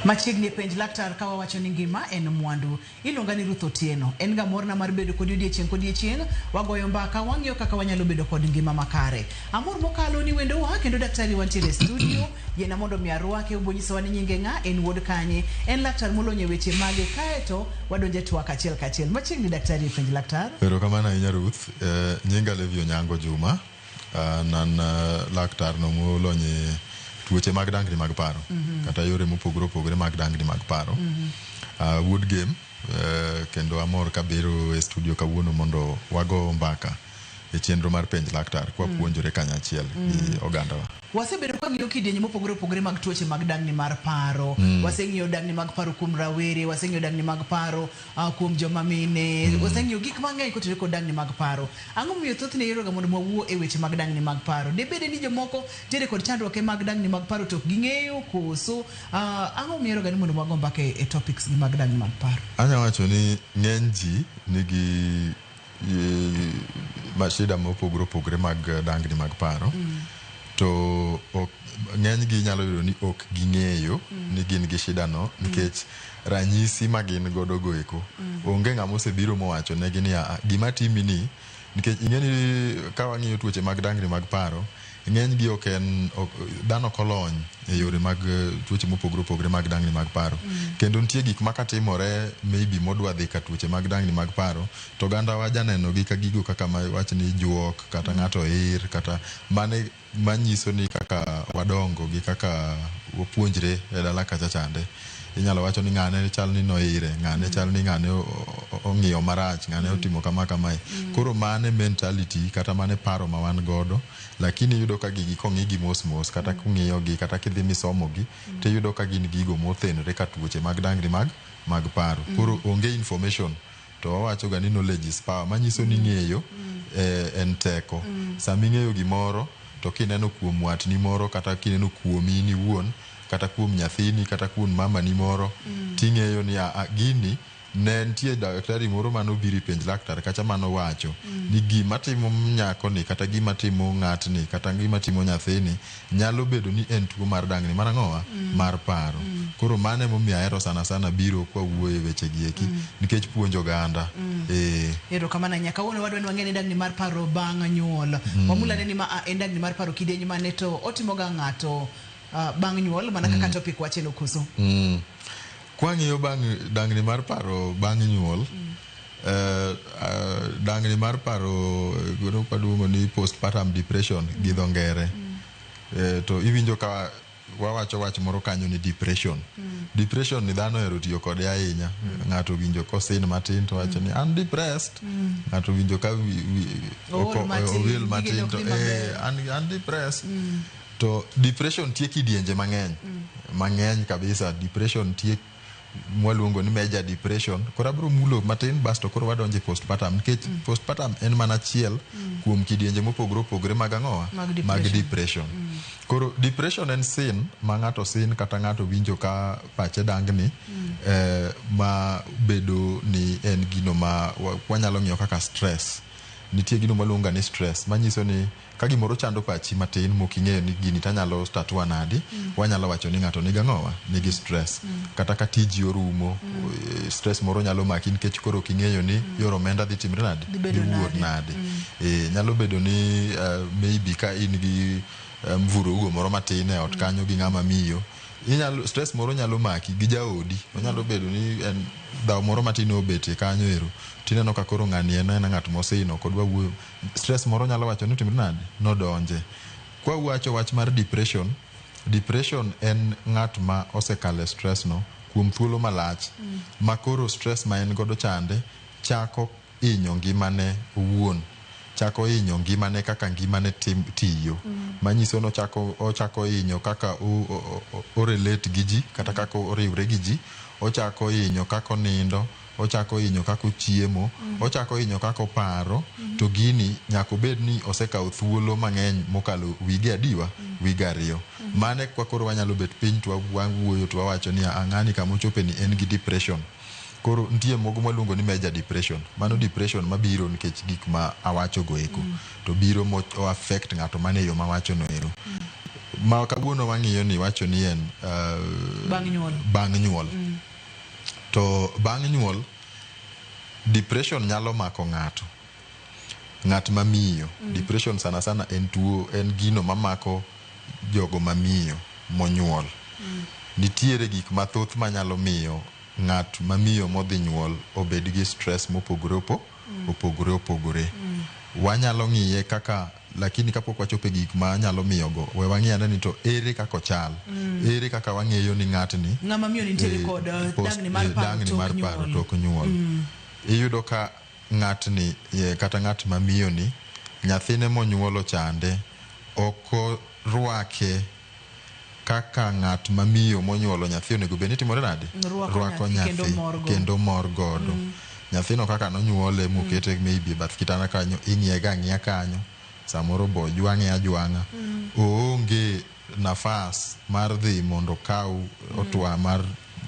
Machiegni e Penj Laktar ka wawacho ni ngima en mwandu. Iluonga ni Ruth Otieno. En ga morna mar bedo kodi odiechieng' kodiechieng'. Wagoyo mbaka, wang'iyo kaka wanyalo bedo kod ngima makare. Amor mokalo ni wendowa kendo daktari wantiere e studio. Yiena mondo mi arwake, obo nyisowa ni nyinge ng'a, en wuod kanye, en laktar molony e weche mage, kaeto wadonjo e twak achiel kachiel. Machiegni daktari e Penj Laktar. Erokamano ahinya Ruth. Nyinga Levi Onyango Juma. An an laktar no molony e tuoche mag dangni mag paro kata yore mopogore opogore mag dangni mag paro. Wuod Gem kendo amor kabiro e studio kawuono mondo wago mbaka e chenro mar Penj Laktar kwapuonjore kanyachiel gi ogandawa. Wasebedo ka wang'iyo kidienje mopogore opogore mag tuoche mag dangni mar paro. Waseng'iyo dangni mag paro kuom rawere, waseng'iyo dangni mag paro kuom joma mine, waseng'iyo gik mang'eny kotenore kod dangni mag paro. Ang'o momiyo thothne iheroga mondo wawuo e weche mag dangni mag paro? Debede ni jomoko nitiere kod chandruoke mag dangni mag paro to ok ging'eyo koso? Ang'o momiyo iheroga ni mondo wago mbaka e topics gi mag dangni mag paro? Anya wacho ni ng'eny ji nigi shida mopogore opogore mag dangni mag paro. To ng'eny gi inyalo yudo ni ok ging'eyo ni gin gi shida no nikech ranyisi ma gin godo go eko. Onge ng'ama osebiro mowacho negi ni aa, gima timi ni, nikech ing'e ni ka wang'iyo tuoche mag dangni mag paro, ng'eny gi ok en, dhano ok olony e yore mag tuoche mopogore opogore mag dangni mag paro. Kendo nitie gik ma katimore maybe modwa dhi ka tuoche mag dangni mag paro, to oganda wa janeno gi ka gigo kaka wach ni juok, kata ng'ato ir, kata mane manyiso ni kaka wadongo gi kaka wapuonjre e dala kacha chande. Inyalo wacho ni ng'ane chal ni noire, ng'ane chal ni ng'ane ong'iyo marach, ng'ane otimo kama kamae. Koro mane mentality kata mane paro ma wan godo, lakini iyudo ka gigi kong'i gi mos mos kata kung'iyo gi kata kidhi misomo gi, tiyudo ka gin gigo mothenore ka tuoche mag dangni mag paro. Koro onge information to wawacho ga ni knowledge is power, manyiso ni ng'eyo en teko. Sama ing'eyo gimoro to kineno kuom watni moro kata kineno kuomi in iwuon kata kuom nyathini kata kuom mamani moro, ting'eyo ni aa, gini ne nitie daktari moro manobiro ipenj laktar kacha manowacho ni gima timo nyakoni kata gima timo ng'atni kata gima timo nyathini nyalo bedo ni en tuo mar dangni mar ang'owa mar paro. Koro mano emomiyo ahero sana sana biro kwa wuoyo e weche gi eki nikech puonjo oganda. Erokamano ahinya. Kawuono wadwa ni wang'e ni dangni mar paro bang' nyuol. Wamulane ni ma en dangni mar paro kidieny mane to otimoga ng'ato bang' nyuol mana kaka topic wacheno koso? Kwang'iyo bang' dangni mar paro bang' nyuol, dangni mar paro waluongo ni postpartum depression gi dho ngere. To iwinjo ka wawacho wach moro kanyo ni depression. Depression ni dhano ohero tiyo kode ahinya. Ng'ato winjo kosin matin to wacho ni an depressed. Ng'ato winjo ka Ool matin, owil matin gige to ok dhi maber. An depressed. To depression nitie kidienje mang'eny. Mang'eny kabisa. Depression nitie mwaluongo ni major depression. Koro abiro mulo matin basto koro wadonjo e postpartum nikech postpartum en mana achiel kuom kidienje mopogore opogore mag ang'owa? Mag Mag depression. depression. Koro depression en sin ma ng'ato sin kata ng'ato winjo ka pache dangni ma bedo ni en gino ma wanyalo ng'iyo kaka stress. Nitie gino mwaluongo ni stress manyiso ni ka gimoro chando pachi matin mok ing'eyo ni gini tanyalo tatua nadi, wanyalo wacho ni ng'ato nigi ang'owa? Nigi stress. Kata ka tiji orumo, stress moro nyalo maki nikech koro ok ing'eyo ni yor omenda dhi timre nadi? Dhi bedo Dhi wuok nade? nade? Nyalo bedo ni maybe ka in gi mvurugo moro matin e ot kanyo gi ng'ama miyo, inyalo stress moro nyalo maki gi jaodi. Onyalo bedo ni en dhaw moro matin obetie kanyo ero, tineno ka koro ng'ani en aena ng'at mosino ok odwa wuoyo. Stress moro nyalo wacho ni otimre nade? Nodonje. Kwa wacho wach mar depression, depression en ng'at ma osekalo e stress no kuom thuolo malach ma koro stress ma en godo chande chako hinyo ngimane owuon, chako hinyo ngimane kaka ngimane tiyo. Manyiso ni ochako hinyo kaka o relate gi ji kata kaka oriwre gi ji, ochako hinyo kaka onindo, ochako hinyo kaka ochiemo, ochako hinyo kaka oparo, to gini nyaka obed ni osekawo thuolo mang'eny mokalo wige adiwa? Wige ariyo. Mane kwa koro wanyalo bet piny to wawuoyo to wawacho ni ng'ani kama ochope ni en gi depression. Koro nitie moko mwaluongo ni major depression. Mano depression mabiro nikech gik ma awacho go eko. To biro mo o affect ng'ato mana e yo mawacho no ero. Ma kawuono wang'iyo ni wacho ni en Bang' nyuol. Bang' nyuol. To bang' nyuol depression nyalo mako ng'ato. Ng'at ma miyo. Depression sana sana en tuo, en gino mamako jogo mamiyo monyuol. Nitiere gik mathoth manyalo miyo ng'at mamiyo modhi nyuol obed gi stress mopogore opogore opogore. Wanyalo ng'iye kaka, lakini kapok wachopo e gik ma nyalo miyo go, we wang'i ane ni to ere kaka ochal. Ere kaka wang'eyo ni ng'atni Ng'ama miyo nitiere kod dangni mar paro dangni tok mar paro nyuol. Tok nyuol. Iyudo ka ng'atni kata ng'at ma miyo ni nyathine monyuolo chande ok orwake kaka ng'at ma miyo monyuolo nyathi onego bed ni timore nade? Rwako nyathi kendo mor go. Kendo mor godo. Nyathino kaka nonyuole mokete maybe e bath kitanda kanyo, ing'iye ga ang'iya kanyo, samoro bo jwang'e ajwang'a. Oonge nafas mar dhi mondo okaw otwa mar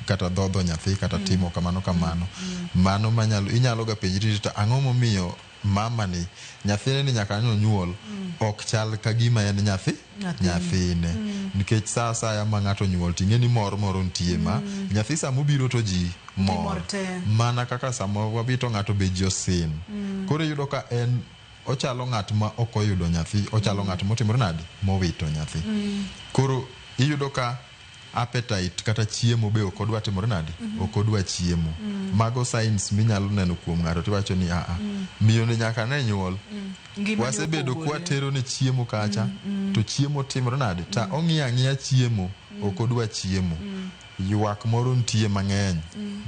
kata dhodho nyathi kata timo kamano kamano. Mano manyalo inyalo ga penjri ni to ang'o momiyo mama ni nyathine ni nyaka nonyuol ok chal ka gima en nyathi Nyathine. Nyathine. Nikech sa asaya ma ng'ato onyuol ting'e ni mor moro nitie ma nyathi samobiro to ji mor. Mor te. Mana kaka sama wabito ng'ato be ji osin. Koro iyudo ka en ochalo ng'at ma ok oyudo nyathi, ochalo ng'at motimore nade? Mowito nyathi. Koro iyudo ka appetite kata chiemo be ok odwa timore nade? Ok odwa chiemo. Mago signs minyalo neno kuom ng'ato tiwacho ni aa, miyo ni nyaka ne nyuol. Ngimane Wasebedo opogore. kwatero ne chiemo kacha to chiemo timore nade? Ta ong'iyo ang'iya chiemo, ok odwa chiemo. Ywak moro nitie mang'eny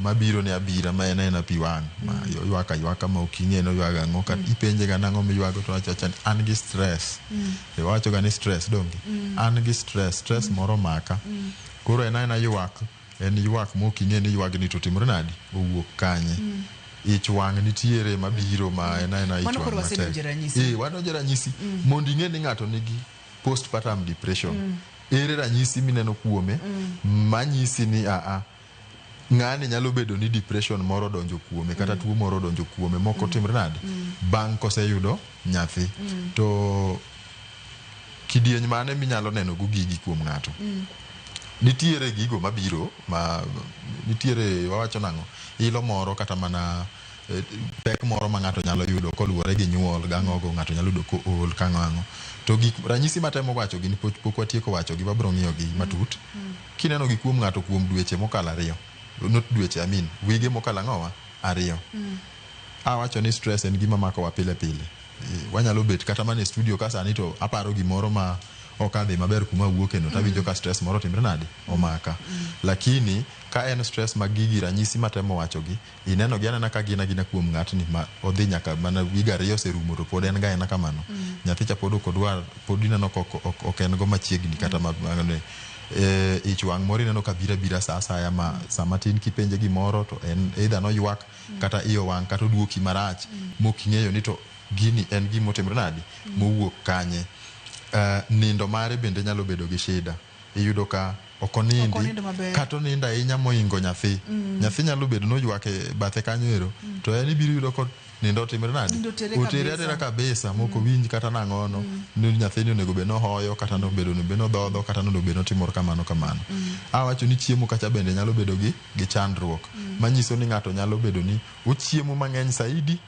mabiro ne abira ma en aena pi wang' ma oywak aywaka ma ok ing'e ni oywago ang'o kata ipenje ga nang'o miywago to owacho awacha ni an gi stress. E wawacho ga ni stress donge? An gi stress, stress moro omaka. Koro en aena ywak, en ywak ma ok ing'e ni ywagni to otimore nade? Owuok kanye? Ich wang' nitiere mabiro ma en aena ich Mano wang' koro matek. wasedonjo e ranyisi. Eh, wadonjo e ranyisi. Mondo ing'e ni ng'ato nigi postpartum depression. Ere ranyisi mineno kuome manyisi ni aa ng'ani nyalo bedo ni depression moro odonjo kuome kata tuo moro odonjo kuome moko timre nade bang' koseyudo nyathi. To kidieny mane minyalo neno go gigi kuom ng'ato? Nitiere gigo mabiro ma nitiere wawacho nang'o ilo moro kata mana pek moro ma ng'ato nyalo yudo koluwore gi nyuol gang'o go ng'ato nyalo yudo kool kang'o ang'o. To gik ranyisi matemo wacho gi pok watieko wacho gi wabro ng'iyo gi matut. Kineno gi kuom ng'ato kuom dweche mokalo ariyo, not dweche, I mean wige mokalo ang'owa ariyo. Awacho ni stress en gima makowa pile pile. Wanyalo bet kata mana e studio ka sani to aparo gimoro ma ok adhi maber kuma awuoke no tawinjo ka stress moro otimre nade omaka. Lakini ka en stress mag gigi ranyisi matemo wacho gi ineno gi anena ka gin agina kuom ng'atni ma odhi nyaka mana wiga ariyo oserumo to pod en ga ena kamano. Nyathi cha pod ok odwar, pod ineno ka ok en go machiegni kata ma ich wang' moro ineno ka biro abira sa asaya ma sama tin kipenje gimoro to en either noywak kata iye owang' kata oduoki marach mok ing'eyo ni to gini en gima otimore nade mowuok kanye. Nindo mare bende nyalo bedo gi shida. Iyudo ka ok onindi Ok onind maber. Kata onindo ahinya mohingo nyathi. Nyathi nyalo bedo noywak e bathe kanyo ero to en ibiro yudo ko nindo otimore nade? Nindo otere Otere kabisa. atera kabisa mok owinj kata nang'ono ni nyathini onego bed nohoyo kata nobedo onego bed nodhodho kata nonego bed notimo kamano kamano. Awacho ni chiemo kacha bende nyalo bedo gi chandruok manyiso ni ng'ato nyalo bedo ni ochiemo mang'eny saidi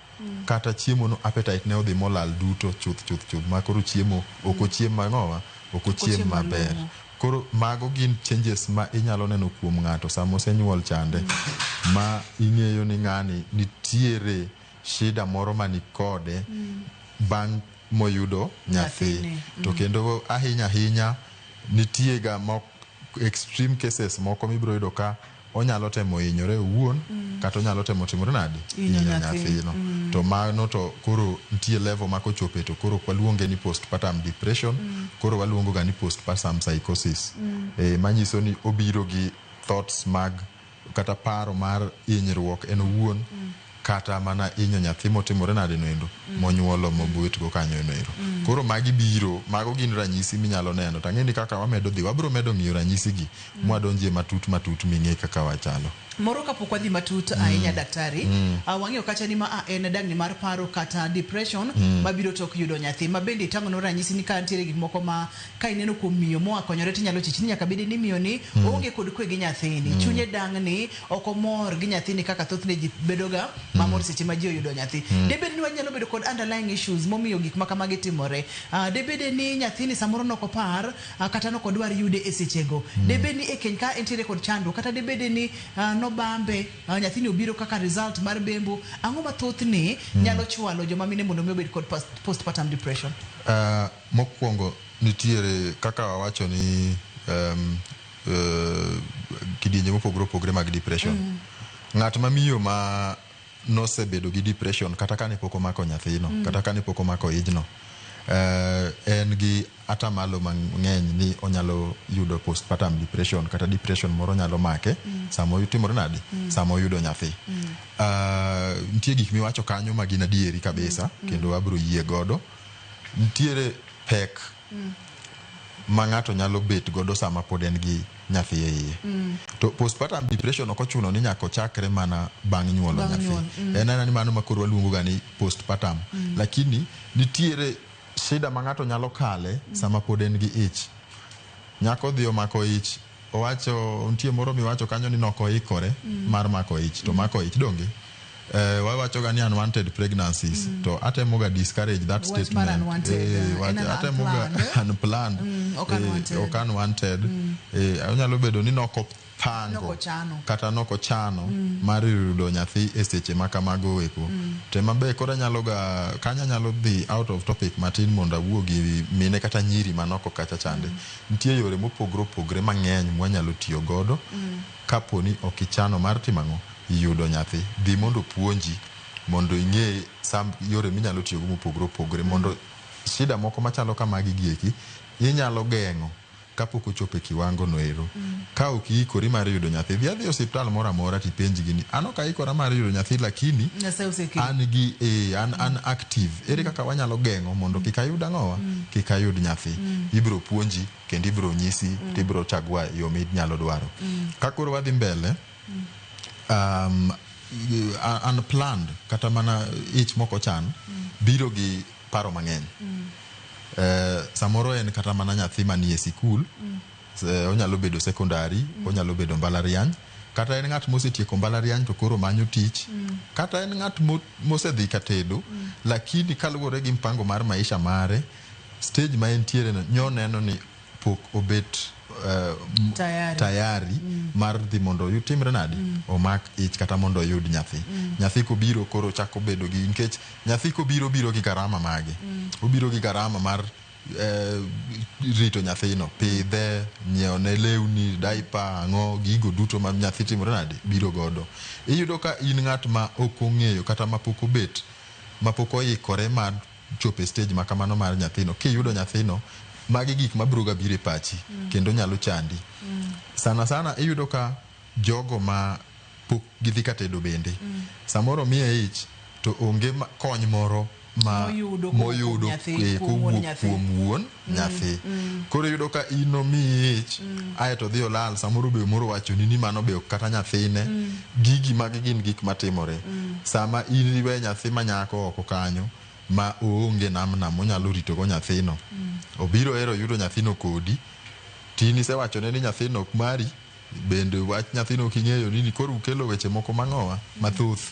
kata chiemo no appetite ne odhi molal duto chuth chuth chuth ma koro chiemo ok ochiem mang'owa ok ochiem ochiem maber. Malong'o. Koro mago gin changes ma inyalo neno kuom ng'ato sama osenyuol chande ma ing'eyo ni ng'ani nitiere shida moro mani kode bang' moyudo nyathi. Nyathini. To kendo ahinya ahinya nitie ga mok extreme cases moko mibiro yudo ka onyalo temo hinyore owuon kata onyalo temo timore nade Hinyo hinyo nyathi. nyathino. To mano to koro nitie level ma kochope to koro ok waluonge ni postpartum depression, koro waluongo ga ni postpartum psychosis. Manyiso ni obiro gi thoughts mag kata paro mar hinyruok en owuon. Kata mana hinyo nyathi motimore nade noendo monyuolo mobet go kanyo ero. Koro magi biro, mago gin ranyisi minyalo neno. To ang'e ni kaka wamedo dhi, wabiro medo ng'iyo ranyisi gi mwadonjie matut matut ming'e kaka wachalo. Moro kapok wadhi matut ahinya daktari, wang'eyo kacha ni ma a en dangni mar paro kata depression mabiro tok yudo nyathi. Ma bende itang'ono ranyisi ni ka nitiere gik moko ma ka ineno kuom miyo moa konyore tinyalo chich ni nyaka bedi ni miyo ni oonge kod kwe gi nyathini. Chunye dangni, ok omor gi nyathini kaka thothne ji bedoga mamor seche ma ji oyudo nyathi. Debed ni wanyalo bedo kod underlying issues momiyo gik ma kamagi timore. Debede ni nyathini samoro nokopar kata nokodwar yude e sechego. Debed ni e keny ka entiere kod chandruok kata debede ni nobambe nyathini obiro kaka result mar bembo. Ang'o ma thothne nyalo chwalo joma mine mondo mi obed kod postpartum depression? Mokwongo nitiere kaka wawacho ni kidienje mopogore opogore mag depression. Ng'at ma miyo ma nosebedo gi depression kata kane pok omako nyathino, kata kane pok omako ijno, en gi atamalo mang'eny ni onyalo yudo postpartum depression kata depression moro nyalo make sama otimore nade, sama oyudo nyathi. Nitie gik miwacho kanyo ma gin adieri kabisa kendo abiro yie godo. Nitiere pek ma ng'ato nyalo bet godo sama pod en gi nyathi e iye. To postpartum depression ok ochuno ni nyaka ochakre mana bang' nyuolo Bang' nyathi. nyuol, En aena ni mano ma koro waluongo ga ni postpartum. Lakini nitiere shida ma ng'ato nyalo kale sama pod en gi ich. Nyako dhi omako ich, owacho nitie moro miwacho kanyo ni nokoikore mar mako ich to mako ich donge. Wawacho ga ni unwanted pregnancies to atemo ga discourage that Wach mar statement. unwanted, en an Atemo ga unplanned. unplanned. Ok unwanted. Ok unwanted. Onyalo bedo ni nokopango Nokochano. kata nokochano mar yudo nyathi e seche ma kamago eko. To ema be koro anyalo ga kanyo anyalo dhi out of topic matin mondo awuo gi mine kata nyiri manoko kacha chande. Nitie yore mopogore opogore mang'eny mwanyalo tiyo godo kapo ni ok ichano mar timo ang'o, yudo nyathi. Dhi mondo opuonji mondo ing'e sam yore minyalo tiyogo mopogore opogore mondo shida moko machalo kamagi gieki inyalo geng'o kapok ochopo e kiwango no ero. Ka ok iikori mar yudo nyathi, dhi adhiya e osiptal moro amora tipenjgi ni an ok aikora mar yudo nyathi lakini Nyasaye osekelo. an gi an active. Ere kaka wanyalo geng'o mondo kik ayud ang'owa? Kik ayud nyathi. Ibiro puonji kendo ibiro nyisi tibiro chagua yo minyalo dwaro. Ka koro wadhi mbele, unplanned kata mana ich mokochan biro gi paro mang'eny. Samoro en kata mana nyathi manie sikul, onyalo bedo secondary, onyalo bedo mbalariany, kata en ng'at mosetieko mbalariany to koro manyo tich, kata en ng'at mosedhi ka tedo, lakini kaluwore gi mpango mar maisha mare, stage ma entiere no nyoneno ni pok obet Tayari. tayari mar dhi mondo timre nade, omak ich kata mondo oyud nyathi. Nyathi kobiro koro chako bedo gi, nikech nyathi kobiro biro gi garama mage. Obiro gi garama mar rito nyathino, pidhe, nyiewone lewni, diaper, ang'o, gigo duto ma nyathi timore nade, biro godo. Iyudo ka in ng'at ma ok ong'eyo kata ma pok obet, ma pok oikore mar chopo e stage ma kamano mar nyathino. Kiyudo nyathino, magi gik mabiro ga biro e pachi kendo nyalo chandi. Sana sana iyudo ka jogo ma pok gidhi ka tedo bende, samoro miye ich to onge kony moro ma Moyudo kowuok kuom moyudo nyathi, kuom wuon kowuok nyathi. kuom wuon nyathi. Koro iyudo ka in omiyi ich, aeto odhi olal, samoro be moro wachoni ni mano be ok kata nyathine. Gigi magi gin gik matimore. Sama in iwe nyathi ma nyako oko kanyo ma oonge namna monyalo ritogo nyathino. Obiro ero yudo nyathino kodi, tin isewachone ni nyathino ok mari, bende wach nyathino ok ing'eyo nini, koro ukelo weche moko mang'owa mathoth.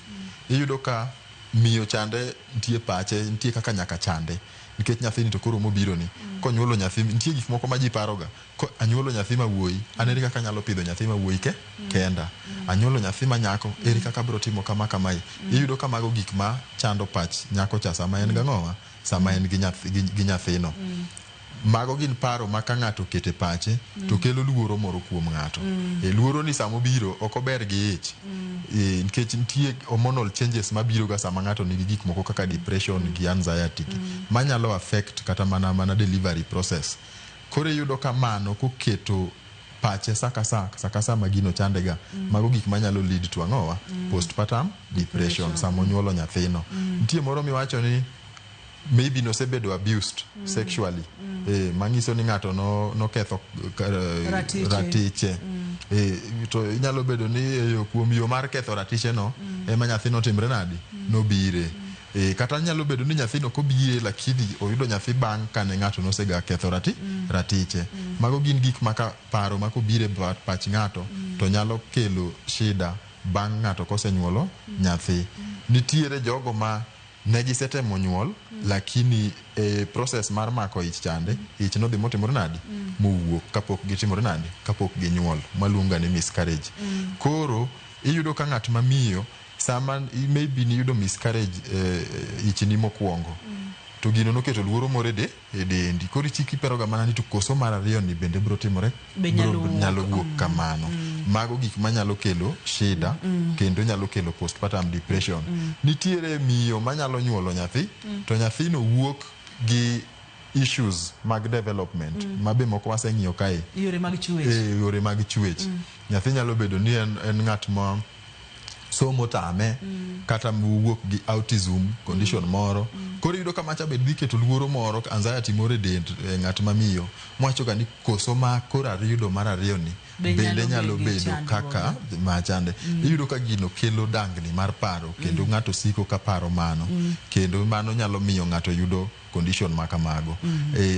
Iyudo ka miyo chande nitie pache, nitie kaka nyaka chande, nikech nyathini to koro mobiro ni, konyuolo nyathi, nitie gik moko ma ji paroga, ko anyuolo nyathi ma wuoyi, an ere kaka anyalo pidho nyathi ma wuoyi ke kenda, anyuolo nyathi ma nyako, ere kaka abiro timo kama kamae. Iyudo ka mago gik ma chando pach nyako cha sama en gang'owa, sama en gi gi nyathino. Mago gin paro ma ka ng'ato okete pache to kelo luoro moro kuom ng'ato. Luoro ni sama obiro ok ober gi ich. Nikech nitie hormonal changes mabiro ga sama ng'ato nigi gik moko kaka depression gi anxiety gi, manyalo affect kata mana delivery process. Koro iyudo ka mano koketo Pache sa ka sa, sa ka sa ma gino chande ga. Mago gik manyalo lead to ang'owa? Postpartum depression sama onyuolo nyathino. Nitie moro miwacho ni maybe nosebedo abused sexually. Manyiso ni ng'ato noketho Ratiche. Ratiche. To inyalo bedo ni e yo kuom yo mar ketho ratiche no ema nyathino timre nadi? Nobire. Kata nyalo bedo ni nyathino kobire lakini oyudo nyathi bang' kane ng'ato nosega ketho ratiche. Mago gin gik ma ka paro ma kobire pach ng'ato to nyalo kelo shida bang' ng'ato kosenyuolo nyathi. Nitiere jogo ma ne gisetemo nyuol lakini e process mar mako ich chande ich nodhi motimore nadi? Mowuok kapok gitimore nadi? Kapok ginyuol. Maluonga ni miscarriage. Koro iyudo ka ng'at ma miyo sama maybe niyudo miscarriage ichni mokwongo to gino noketo luoro moro e dendi. Koro ichiki iperoga mana ni to koso mar ariyo ni bende biro timore Be nyalo biro wuok. Nyalo wuok kamano. Mago gik manyalo kelo shida kendo nyalo kelo postpartum depression. Nitiere miyo manyalo nyuolo nyathi to nyathino wuok gi issues mag development ma be moko waseng'iyo kae. Yore mag chuech. Yore mag chuech. Nyathi nyalo bedo ni en ng'at ma somo tame kata wuok gi autism condition moro. Koro iyudo ka macha be dhi keto luoro moro, anxiety moro e dend ng'at ma miyo. Mwacho ga ni koso ma koro ayudo mar ariyo ni Be bende nyalo nyalo bedo gi bedo chandruok. Kaka machande. Iyudo ka gino kelo dangni mar paro kendo ng'ato siko ka paro mano. Kendo mano nyalo miyo ng'ato yudo condition ma kamago.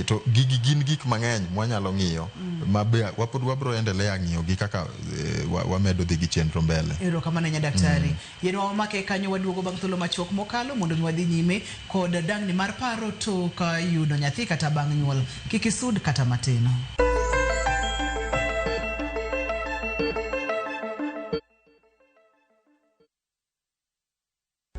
To gigi gin gik mang'eny mwanyalo ng'iyo ma be wapod wabro endelea ng'iyo gi kaka wamedo dhi gi chenro mbele. Erokamano ahinya daktari. Yienwa wamake kanyo waduogo bang' thuolo machuok mokalo mondo mi wadhi nyime kod dangni mar paro tok yudo nyathi kata bang' nyuol. Kik isud kata matin.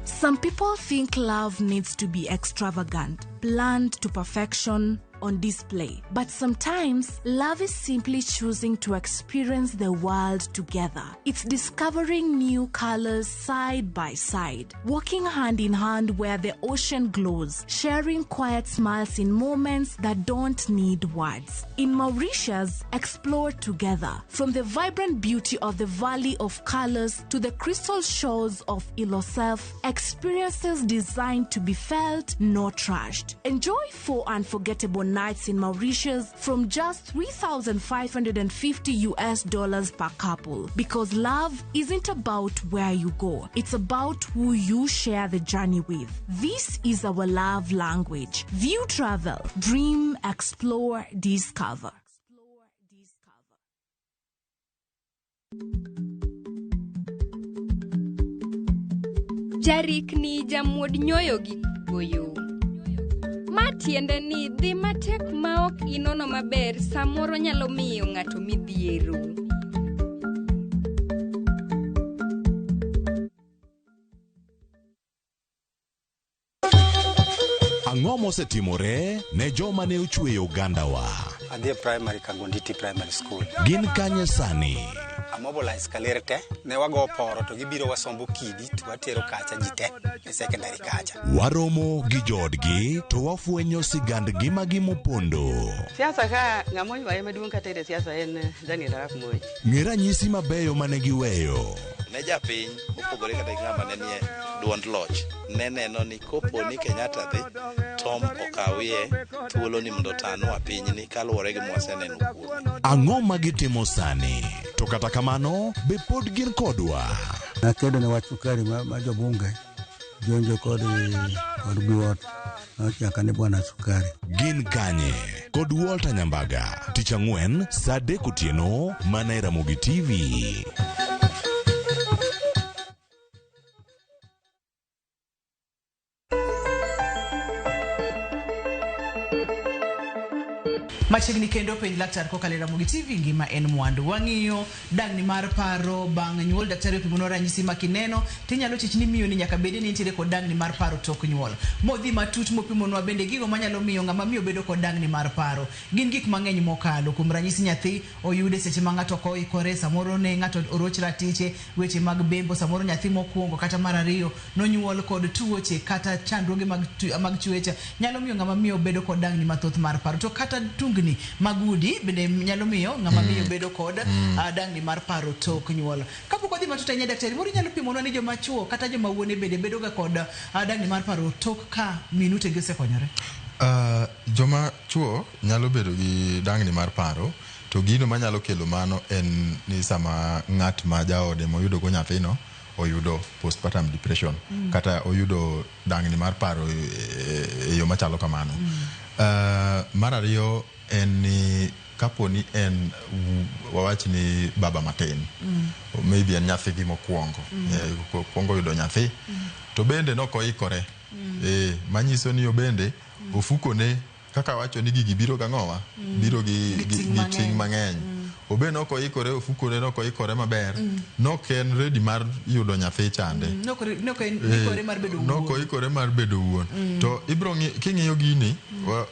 Some people think love needs to be extravagant, planned to perfection, on display. But sometimes, love is simply choosing to experience the world together. It's discovering new colors side by side, walking hand in hand where the ocean glows, sharing quiet smiles in moments that don't need words. In Mauritius, explore together. From the vibrant beauty of the Valley of Colors to the crystal shores of Île aux Cerfs, experiences designed to be felt, not rushed. Enjoy 4 unforgettable nights in Mauritius from just $3,550 US dollars per couple. Because love isn't about where you go, it's about who you share the journey with. This is our love language. View Travel. Dream, explore, discover. Jarikni jamuod nyoyo gi goyo. Ma tiende ni dhi matek ma ok inono maber samoro nyalo miyo ng'ato midhiero. Ang'o mosetimore ne joma ne ochweyo ogandawa? Adhi e primary Kagonditi Primary School. Gin kanye sani? Amobilize kaler te, ne wago poro to gibiro wasombo kidi to watero kacha ji te e secondary kacha. Waromo gi joodgi to wafwenyo sigand ngimagi mopondo. Siasa ka ng'ama oywaye maduong' kata e siasa en Daniel Arap Moi. Ng'e ranyisi mabeyo mane giweyo. Ne japiny mopogore kata gi ng'ama ne nie duond loch ne neno ni kopo ni Kenyatta dhi Tom okawie thuolo ni mondo otanwa pinyni kaluwore gi mwaseneno kuome. Ang'o ma gitimo sani? To kata kamano, be pod gin kodwa? Nakedo ne wach sukari ma jobunge jonjo kod Biwott nochaka ni bwana sukari. Gin kanye? Kod Walter Nyambaga, tich ang'wen saa 3 otieno mana e Ramogi TV. Machiegni kendo penj laktar kokalo e Ramogi TV ngima en mwandu. Wang'iyo dangni mar paro bang' nyuol. Daktari opimonwa ranyisi ma kineno tinyalo chich ni miyo ni nyaka bedi ni nitiere kod dangni mar paro tok nyuol. Modhi matut mopimonwa bende gigo manyalo miyo ng'ama miyo bedo kod dangni mar paro. Gin gik mang'eny mokalo. Kuom ranyisi nyathi oyude seche ma ng'ato ok oikore, samoro ne ng'ato oroch ratiche, weche mag bembo, samoro nyathi mokwongo kata mar ariyo nonyuol kod tuoche kata chandruoge mag chwecha nyalo miyo ng'ama miyo bedo kod dangni mathoth mar paro. To kata tungni tungni mag udi bende nyalo miyo ng'ama miyo bedo kod dangni mar paro tok nyuol. Kapok wadhi matut ahinya, daktari moro inyalo pimonwa ni joma chuo kata joma wuone bende bedo ga kod dangni mar paro tok ka min utegi osekonyore? Joma chuo nyalo bedo gi dangni mar paro, to gino manyalo kelo mano en ni sama ng'at ma jaode moyudo go nyathino oyudo postpartum depression kata oyudo dangni mar paro e yo machalo kamano. Mar ariyo en ni kapo ni en, wawach ni baba matin, maybe en nyathigi mokwongo, okwongo yudo nyathi, to bende nokoikore, manyiso ni obende ofukone kaka wacho ni gigi biro gang'owa, biro gi ting' mang'eny. Obe nokoikore, ofukone nokoikore maber, nok en ready mar yudo nyathi chande. Nokoikore mar bedo wuon. To ibro king'iyo gini,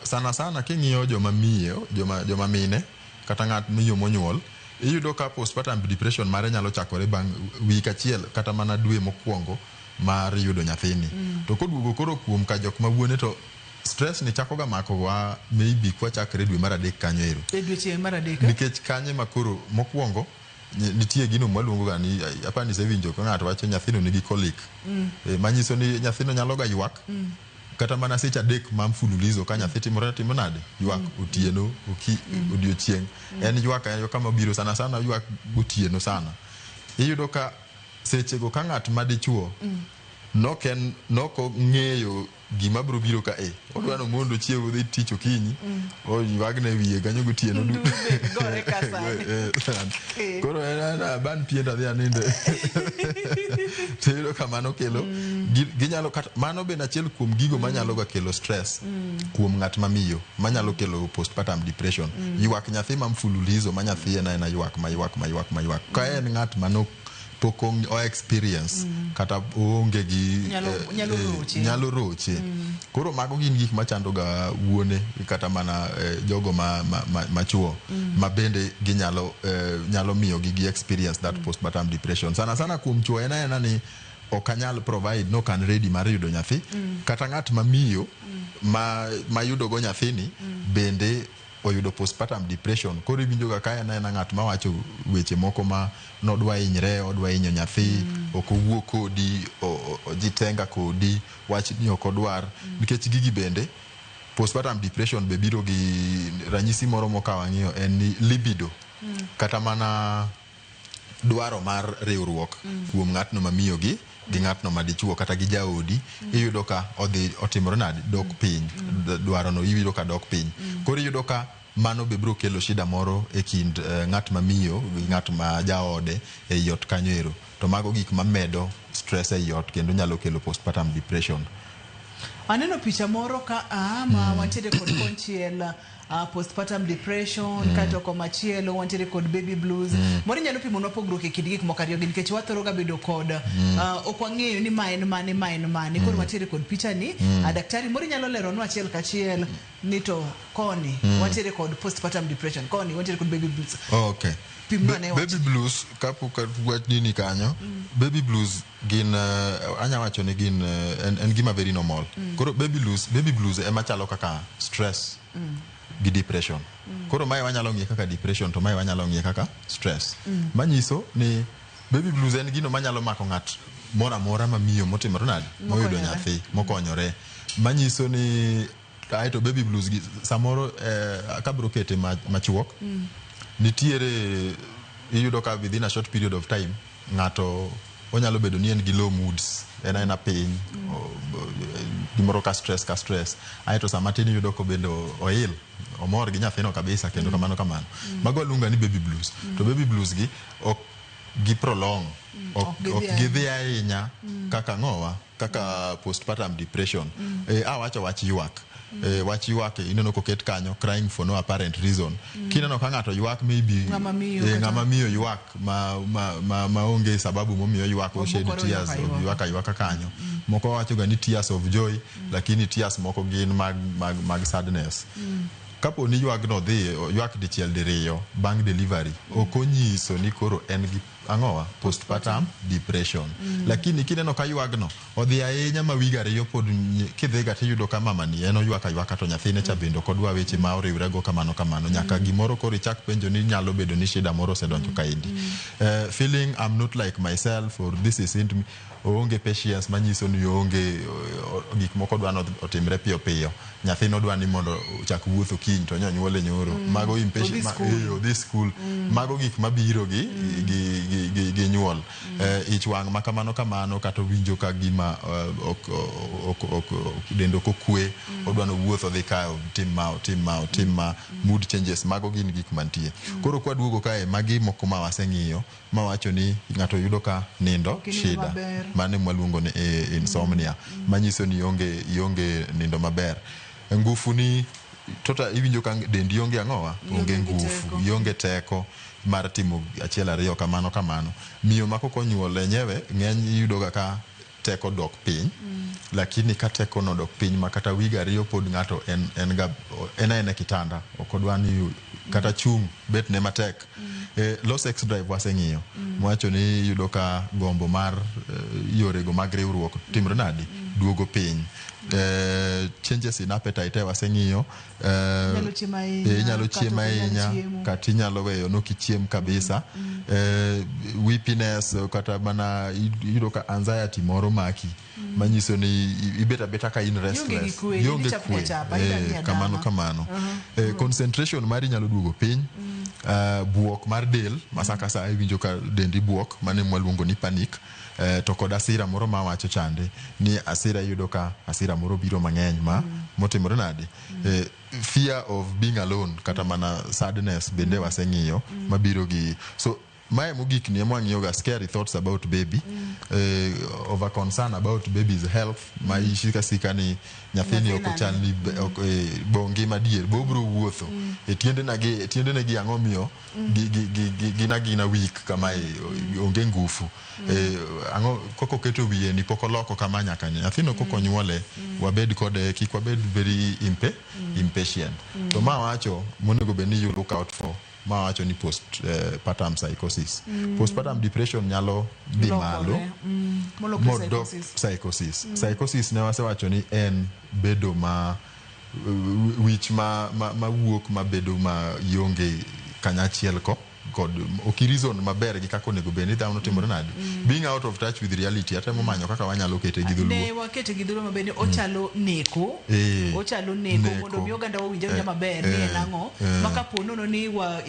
sana sana king'iyo joma miyo, joma mine, kata ng'at miyo monyuol, iyudo ka postpartum depression mare nyalo chakore bang' wik achiel kata mana dwe mokwongo mar yudo nyathini. To koduogo koro kuom ka jok ma wuone, to stress ni chako ga mako wa maybe kwa chakre dwe mar 3 kanyo ero. E dweche mar 3. Nikech kanye ma koro mokwongo nitie gino mwaluongo ga ni, apani isewinjo ka ng'ato wacho nyathino nigi colic. Manyiso ni nyathino nyalo ga ywak kata mana seche 3 ma mfululizo ka nyathi timore timo nade, ywak otieno, odiochieng'. En ywak aywaka mabiro sana sana ywak gotieno sana. Iyudo ka sechego ka ng'at madichuo nok ong'eyo gima biro biro ka odwa no mondo ochiew odhi tich okinyi, oywagne wiye kanyo gotieno duto. Koro en aban pien adhi aninde. To iyudo ka mano kelo ginyalo kata mano bende achiel kuom gigo manyalo ga kelo stress kuom ng'at mamiyo, manyalo kelo postpartum depression. Ywak nyathi ma mfululizo ma nyathi en aena ywak ma ywak ma ywak ma ywak. Ka en ng'at mano pok o experience kata oonge gi nyalo roche. Koro mago gin gik machando ga wuone kata mana jogo ma chuo ma bende ginyalo nyalo miyo gi experience that postpartum depression. Sana sana kuom chuo en aena ni ok anyal provide, no kan ready mar yudo nyathi, kata ng'at ma miyo ma yudo go nyathini bende oyudo postpartum depression. Koro iwinjo ga ka en aena ng'at mawacho weche moko ma nodwa hinyre, odwa hinyo nyathi, ok owuo kodi, ojitenga kodi, wach ni ok odwar. Nikech gigi bende postpartum depression be biro gi ranyisi moro mokawo ang'iyo en ni libido, kata mana dwaro mar riwruok kuom ng'atno mamiyo gi ng'atno madichuo kata gi jaodi, iyudo ka odhi otimore nade, dok piny, dwaro no iyudo ka dok piny. Koro iyudo ka mano be biro kelo shida moro e kind ng'at mamiyo gi ng'at ma jaode ei ot kanyo ero. To mago gik mamedo stress ei ot kendo nyalo kelo postpartum depression. Aneno picha moro ka ma wantiere kod konchiel postpartum depression, kato komachielo wantiere kod baby blues. Moro inyalo pimonwa pogruok e kind gik moko ariyo gi, nikech wathoro ga bedo kod ok wang'eyo ni ma en mane, ma en mane. Koro wantiere kod picha ni, daktari moro inyalo leronwa achiel kachiel ni to koni wantiere kod postpartum depression, koni wantiere kod baby blues. Okay. Pimnwa ne wach. Baby blues, kapok wach nini kanyo, baby blues gin anya wacho ni gin en gima very normal. Koro baby blues ema chalo kaka stress gi depression. Koro mae wanyalo ng'iye kaka depression, to mae wanyalo ng'iye kaka stress. Manyiso ni baby blues en gino manyalo mako ng'at moro amora mamiyo motimore nade, moyudo Mokonyore. nyathi, mokonyore. Manyiso ni aeto baby blues gi samoro kabro kete machuok, nitiere iyudo ka within a short period of time ng'ato onyalo bedo ni en gi low moods, en aena piny, gimoro ka stress, aeto sama tin iyudo kobedo oil, omor gi nyathino kabisa kendo kamano kamano. Mago waluongo ni baby blues. To baby blues gi ok gi prolong, ok Ok gidhi ok gidhi ahinya kaka ng'owa kaka postpartum depression. Awacho wach ywak, wach ywak ineno koket kanyo, crying for no apparent reason. Kineno ka ng'ato ywak, maybe Ng'ama miyo kata- ng'ama miyo ywak ma onge sababu momiyo ywak, o shed Obukore tears, oywak aywaka. ywak aywaka kanyo. Moko wacho ga ni tears of joy, lakini tears moko gin mag sadness. Kapo ni ywagno dhi ywak dichiel diriyo bang' delivery, ok onyiso ni koro en gi ang'owa postpartum depression. Lakini kineno ka ywagno odhi ahinya ma wige 2 pod kidhiga tiyudo ka mamani en oywak aywaka to nyathine cha bende ok odwa weche ma oriwrego kamano kamano nyaka gimoro koro ichak penjo ni nyalo bedo ni shida moro osedonjo kaendi. Feeling I'm not like myself or this isn't me, oonge patience manyiso ni oonge gik moko dwa ni otimre piyo piyo. Nyathino dwa ni mondo ochak wuotho kiny to nyonyuole nyoro. Mago impatient Odhi ma, school. Odhi school. Mago gik mabiro gi nyuol. Ich wang' ma kamano kamano kata owinjo ka gima ok dende ok okwe, odwa ni owuoth odhi ka otim ma otim ma otim ma, mood changes, mago gin gik mantie. Koro kwaduogo kae, magi moko ma waseng'iyo mawacho ni ng'ato yudo ka nindo Ok inind shida. maber. Mano mwaluongo ni insomnia, manyiso ni ionge nindo maber. Ngufu ni tota iwinjo ka dendi onge ang'owa, onge gi ngufu, teko. ionge teko mar timo achiel ariyo kamano kamano. Miyo ma kok onyuol enyewe ng'eny iyudo ga ka teko dok piny, lakini ka teko no dok piny ma kata wige 2 pod ng'ato en aena e kitanda, ok odwa ni kata chung' bet ne matek. Low sex drive waseng'iyo, mwacho ni iyudo ka gombo mar yorego mag riwruok timre nadi, duogo piny. Changes in appetite waseng'iyo. Inyalo chiemo ahinya, Inyalo kata chiemo ok inyal ahinya, chiemo. kata inyalo weyo nok ichiem kabisa. Weepiness kata mana iyudo ka anxiety moro maki, manyiso ni ibet abeta ka in Ionge gi restless. kwe, Ionge ichapni kwe. achapa, idang'ni adama. Kamano kamano. Concentration mari nyalo duogo piny. Buok mar del, ma sa ka sa iwinjo ka dendi buok, mano ema waluongo ni panic. To kod asira moro ma wacho chande ni asira iyudo ka asira moro biro mang'eny ma motimore nade. Fear of being alone kata mana sadness bende waseng'iyo mabiro gi, so mae mogik ni ema wang'iyo ga scary thoughts about baby, over concern about baby's health, ma isika sika ni nyathini ok ochal ni ok, bo ngima dier, bo obro wuotho e tiendena gi tiendene gi ang'o miyo gin agina weak kamae, onge ngufu. Ang'o koko keto wiye ni pok oloko kama nyaka nyathino koko nyuole, wabed kode, kik wabed very impatient. To ma wacho monego bed ni you look out for, ma wacho ni post partum psychosis. Postpartum depression nyalo dhi malo Molokre modok psychosis. psychosis. Psychosis ne wasewacho ni en bedo ma wich ma wuok ma bedo ma ionge kanyachiel ko kod ok reason maber gi kaka onego bed ni dhano timore nade. Being out of touch with reality, atemo manyo kaka wanyalo kete gi dholuo. Ne wakete gi dholuo maber ni ochalo neko. Ochalo neko mondo mi oganda wawinj awinja maber ni en ang'o ma kapo nono ni wa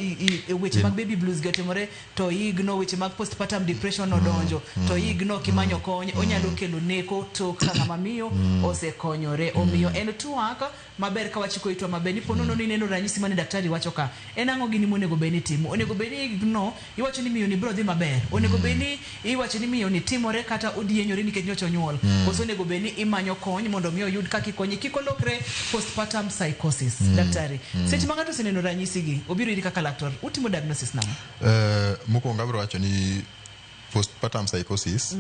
weche mag baby blues gi otimore to igno weche mag postpartum depression odonjo to igno kimanyo kony onyalo kelo neko tok ka ng'ama miyo osekonyore. Omiyo en twak maber ka wachiko itwa maber ni po nono ni ineno ranyisi mane daktari wacho ka en ang'o gini monego bed ni timo. Onego bed ni igno iwacho ni miyo ni biro dhi maber, onego bed ni iwacho ni miyo ni timore kata odienyore nikech nyocha onyuol, koso onego bed ni imanyo kony mondo mi oyud kaka ikonye kik olokre postpartum psychosis. Daktari, seche ma ng'ato oseneno ranyisi gi obiro iri kaka laktar, utimo diagnosis nang'o? Mokwongo abiro wacho ni postpartum psychosis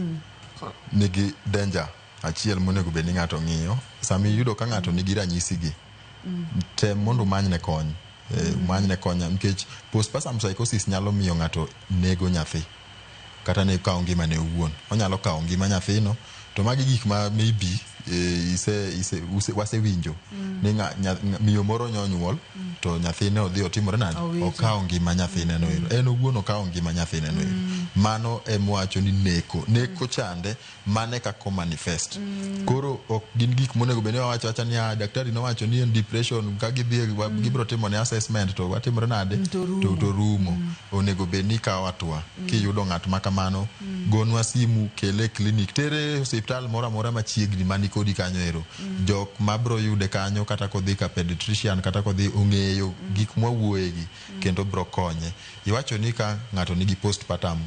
nigi danger achiel monego bed ni ng'ato ng'iyo. Sama iyudo ka ng'ato nigi ranyisi gi, tem mondo umanyne kony. Umanyne kony nikech postpartum psychosis nyalo miyo ng'ato nego nyathi kata ne kawo ngimane owuon. Onyalo kawo ngima nyathino, to magi gik ma maybe wasewinjo ni miyo moro nyonyuol to nyathine odhi otimore nade, okawo ngima nyathine no ero, en owuon okawo ngima nyathine no ero. Mano emwacho ni neko chande mane kaka manifest. Koro ok gin gik monego bed ni wawacho awacha ni daktari nowacho ni en depression, ka gidhi gibiro timo ne assessment to watimore nade to rumo. Onego bed ni ikawo hatua kiyudo ng'at ma kamano, gonwa simu, kele e clinic, tere e osiptal moro amora machiegni mani kodi kanyo ero. Jok mabro yude kanyo kata kodhi ka pediatrician kata kodhi ong'eyo gik mwawuoye gi kendo bro konye. Iwacho ni ka ng'ato nigi postpartum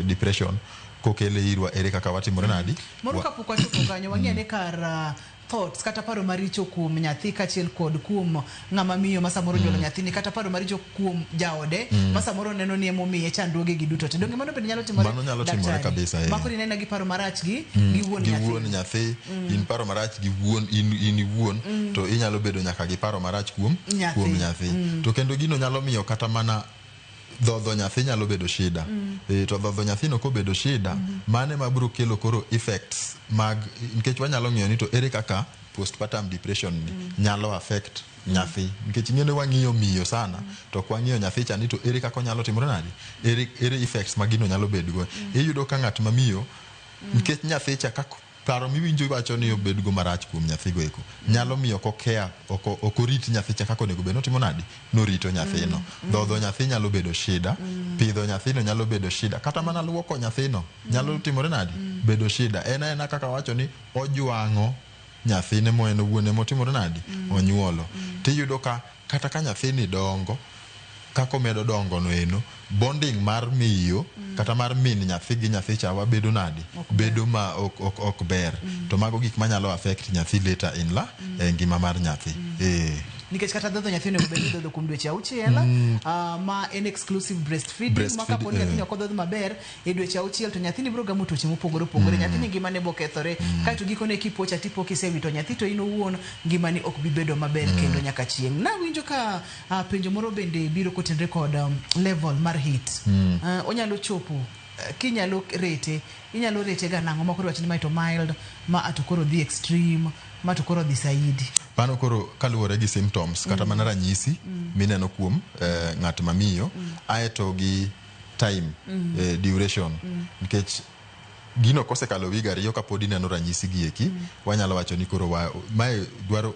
depression kokele irwa, ere kaka watimore nadi? Moro kapok wachopo kanyo, wang'e ni kar thoughts kata paro maricho kuom nyathi kaachiel kod kuom ng'ama miyo ma samoro onyuolo nyathini, kata paro maricho kuom jaode ma samoro neno ni emomiye chandruoge gi duto te. Donge mano bende nyalo timore? Mano nyalo timore kabisa. Mako ni nena gi paro marach gi wuon gi nyathi. Wuon nyathi, in paro marach gi wuon in iwuon, to inyalo bedo nyaka gi paro marach kuom Nyathi. Kuom nyathi. To kendo gino nyalo miyo kata mana Dhodho nyathi nyalo bedo shida. To dhodho nyathino kobedo shida, mane mabiro kelo koro effects mag, nikech wanyalo ng'iyo ni to ere kaka postpartum depression ni nyalo affect nyathi, nikech ing'e ni wang'iyo miyo sana to ok wang'iyo nyathi cha ni to ere kaka onyalo timore nade, ere effects ma gino nyalo bedgo. Iyudo ka ng'at ma miyo, nikech nyathi cha kaka paro miwinjo wacho ni obedgo marach kuom nyathigo eko, nyalo miyo ok okea, ok orit nyathi cha kaka onego bed notimo nade, norito nyathino. Dhodho nyathi nyalo bedo shida, pidho nyathino nyalo bedo shida, kata mana luoko nyathino nyalo timore nade, bedo shida. En aena kaka wacho ni ojwang'o nyathine mo en owuon emotimore nade, onyuolo. Tiyudo ka kata ka nyathini dongo, kaka omedo dongo no eno, bonding mar miyo kata mar min nyathi gi nyathi cha wabedo nade, bedo ma ok ber. To mago gik manyalo affect nyathi later in la e ngima mar nyathi. Nikech kata dhodho nyathi onego bed ni idhodho kuom dweche 6, ma en exclusive breastfeeding, ma kapo ni nyathini ok odhodh maber e dweche 6 to nyathini biro gamo tuoche mopogore opogore, nyathini ngimane bo kethore, kaeto gikone kipo cha tipo kisewito nyathi to in owuon ngimani ok bi bedo maber kendo nyaka chieng'. Nawinjo ka penjo moro bende biro kotenre kod level mar heat. Onyalo chopo, kinyalo rete, inyalo rete ga nang'o ma koro wach ni mae to mild, ma to koro dhi extreme, ma to koro dhi saidi? Mano koro kaluwore gi symptoms kata mana ranyisi mineno kuom ng'at ma miyo, aeto gi time, duration, nikech gino kosekalo wig 2 kapod ineno ranyisi gi eki, wanyalo wacho ni koro mae dwaro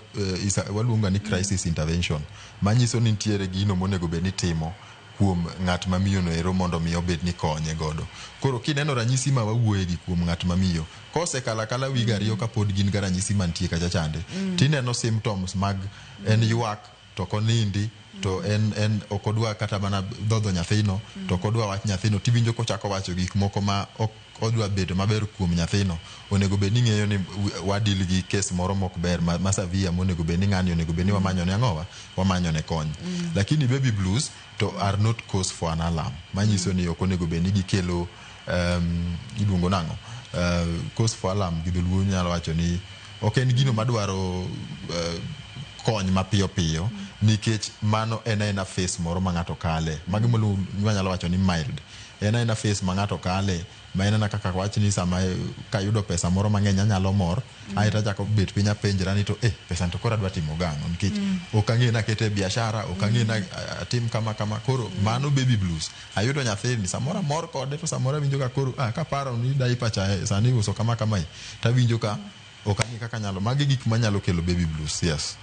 waluongo ni crisis intervention, manyiso ni nitiere gino monego bed ni timo kuom ng'at ma miyo no ero mondo mi obed ni konye godo. Koro kineno ranyisi ma wawuoye gi kuom ng'at ma miyo, kosekalo akala wig 2 kapod gin ga ranyisi mantie kacha chande, tineno symptoms mag en ywak to ok onindi, to en ok odwa kata mana dhodho nyathino, to ok odwa wach nyathino, tiwinjo kochako wacho gik moko ma ok odwa bedo maber kuom nyathino. Onego bed ni ng'eyo ni wadil gi kes moro mok ber ma severe, monego bed ni ng'ani onego bed ni wamanyone ang'owa, wamanyone kony. Lakini baby blues to are not cause for an alarm, manyiso ni ok onego bed ni gikelo iluongo nang'o, cause for alarm gi dholuo nyalo wacho ni ok en gino madwaro kony mapiyo piyo, nikech mano en aena phase moro ma ng'ato kale. Magi wanyalo wacho ni mild, en aena phase ma ng'ato kale, ma en aena kaka wach ni sama kayudo pesa moro mang'eny anyalo mor, aeto achako bet piny apenjra ni to pesa ni to koro adwa timo gang'o, nikech ok ang'e ni akete e biashara, ok ang'e ni atim kama kama. Koro mano baby blues. Ayudo nyathini, samoro amor kode, to samoro awinjo ka koro kaparo ni diaper cha sani iuso kama kama, tawinjo ka ok ang'e kaka nyalo. Magi gik manyalo kelo baby blues, yes.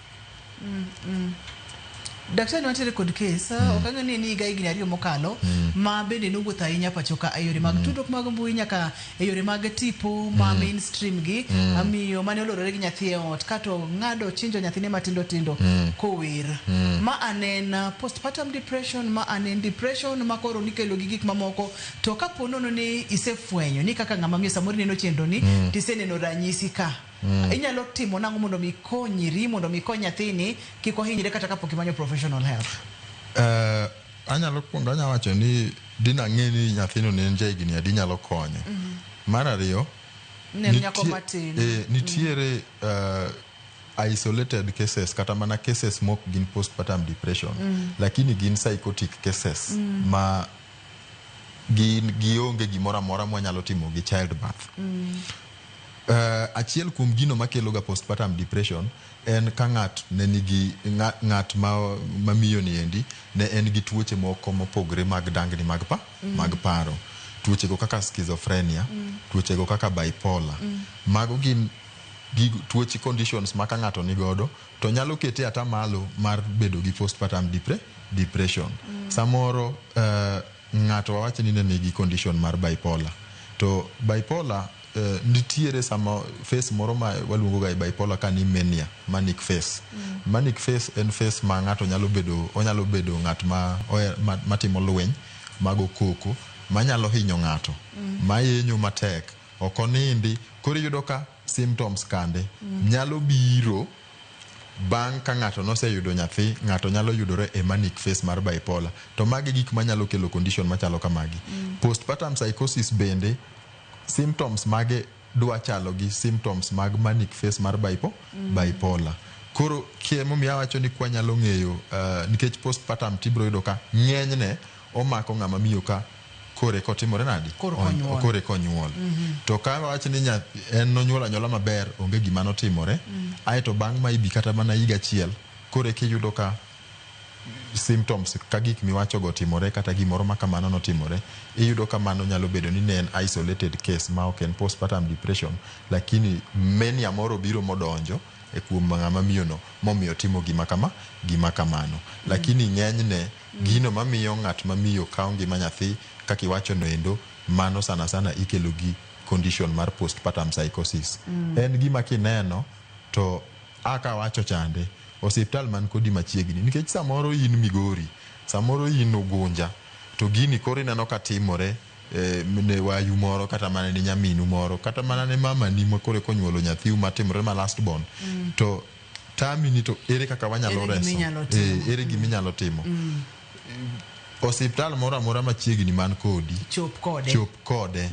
Daktari, wantiere kod kes, ok ang'eyo ni en higa higni 2 mokalo, ma bende nowuotho ahinya pacho ka e yore mag tudruok mag mbui nyaka e yore mag tipo ma mainstream gi, miyo mane olorore gi nyathi e ot kato ng'ado chinjo nyathine matindo tindo kower. Ma anen postpartum depression, ma anen depression ma koro nikelo gi gik mamoko, to kapo nono ni isefwenyo ni kaka ng'ama miyo samoro ineno chenro ni, tiseneno ranyisi ka, inyalo timo nang'o mondo mi konyri, mondo mi kony nyathini kik ohinyre kata kapok imanyo professional help? Anyalo kuongo anyalo wacho ni dina ng'e ni nyathino ne en jahigni adi nyalo konyo. Mar ariyo, ne en nyako matin. Nitiere isolated cases kata mana cases mok gin postpartum depression, lakini gin psychotic cases ma gin gionge gimoro amora mwanyalo timo gi childbirth. Achiel kuom gino makelo ga postpartum depression en ka ng'at ne nigi ng'at ma miyo ni endi ne en gi tuoche moko mopogre mag dangni mag mag paro. Tuoche go kaka schizophrenia, tuoche go kaka bipolar. Mago gin tuoche conditions ma ka ng'ato nigodo to nyalo kete atamalo mar bedo gi postpartum depression. Samoro ng'ato wawach ni ne nigi condition mar bipolar. To bipolar nitiere sama phase moro ma waluongo ga e bipolar ka ni mania, manic phase. Manic phase en phase ma ng'ato nyalo bedo, onyalo bedo ng'at ma matimo lweny, mago koko, manyalo hinyo ng'ato, mayenyo matek, ok onindi. Koro iyudo ka symptoms kande nyalo biro bang' ka ng'ato noseyudo nyathi, ng'ato nyalo yudore e manic phase mar bipolar. To magi gik manyalo kelo condition machalo kamagi. Postpartum psychosis bende symptoms mage dwa chalo gi symptoms mag manic phase mar bipolar. Koro emomiyo awacho ni kwanyalo ng'eyo, nikech postpartum tibiro yudo ka ng'enyne omako ng'ama miyo ka kore kotimore nadi? Koro konyuol. Kore konyuol. To ka wach ni en nonyuol anyuola maber, onge gima notimore, aeto bang' maybe kata mana higa achiel kore kiyudo ka symptoms ka gik miwachogo timore kata gimoro ma kamano notimore, iyudo ka mano nyalo bedo ni ne en isolated case ma ok en postpartum depression, lakini mania moro biro modonjo e kuom ng'ama miyo no momiyo timo gima kama, gima kamano. Lakini ng'enyne gino mamiyo ng'at mamiyo kawo ngima nyathi kaka iwacho no endo, mano sana sana ikelo gi condition mar postpartum psychosis. En gima kineno to aka wacho chande osiptal man kodi machiegni, nikech samoro in Migori, samoro in Ugunja, to gini koro ineno ka timore ne wayu moro, kata mana ne nyaminu moro, kata mana ne mamani ma koro konyuolo nyathiu matimore ma last born, to tami ni to ere kaka wanyalo Ere gima reso inyalo timo? Ere gima inyalo timo? Osiptal moro amora machiegni man kodi, chop kode. Chop kode.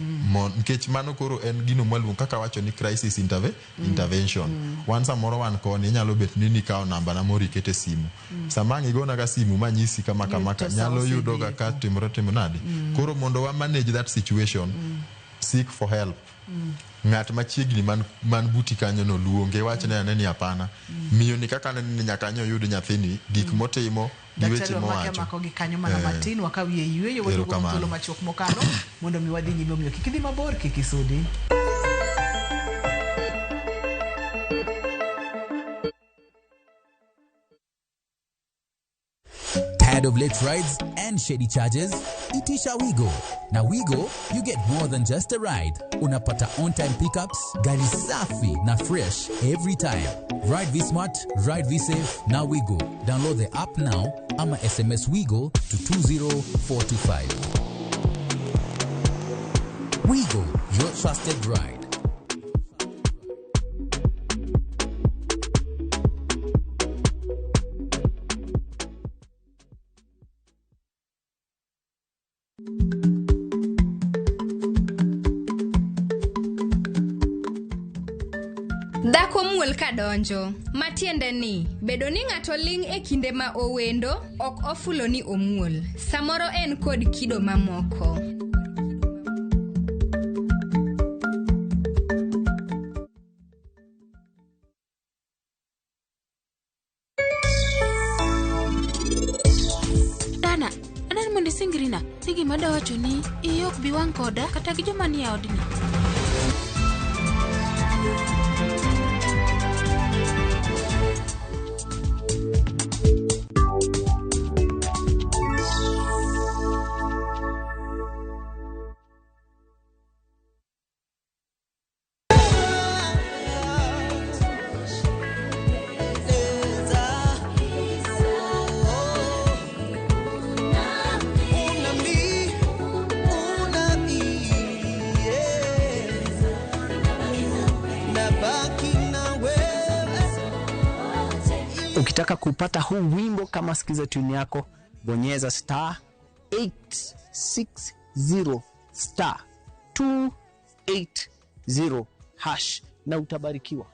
Nikech mano koro en gino mwaluongo kaka wacho ni crisis intervention. Wan samoro wan koni, inyalo bet ni nikawo namba na moro ikete simu. Sama ang' igona ga simu manyisi kama kama To ka sa nyalo yudo ga osedhi. ka timore timo nade. Koro mondo wa manage that situation, seek for help. Ng'at machiegni man buti kanyo no, luonge, wachne ane ni hapana, miyo ni kaka aneno ni nyaka nyo yud nyathini, gik motimo gi Daktari, weche wamake mowacho. amako gi kanyo mana matin, wakawie yueyo, waduogo Erokamano. thuolo machuok mokalo mondo mi wadhi nyime. Omiyo kik idhi mabor, kik isudi. Tired of late rides and shady charges? Itisha Wigo. Now Wigo, you get more than just a ride. Unapata on-time pickups, gari safi na fresh every time. Ride V-Smart, ride V-Safe, now Wigo. Download the app now ama SMS Wigo to 20425. Wigo, your trusted ride. Dhako muol ka donjo, matiende ni bedo ni ng'ato ling' e kinde ma owendo ok ofulo ni omuol. Samoro en kod kido mamoko. Dana, adwaro mondo isingrina ni gima adwa wachoni iyi ok bi wang' koda kata gi joma nie odni. Ukitaka kupata huu wimbo kama sikiza tune yako, bonyeza star 860 star 280 hash na utabarikiwa.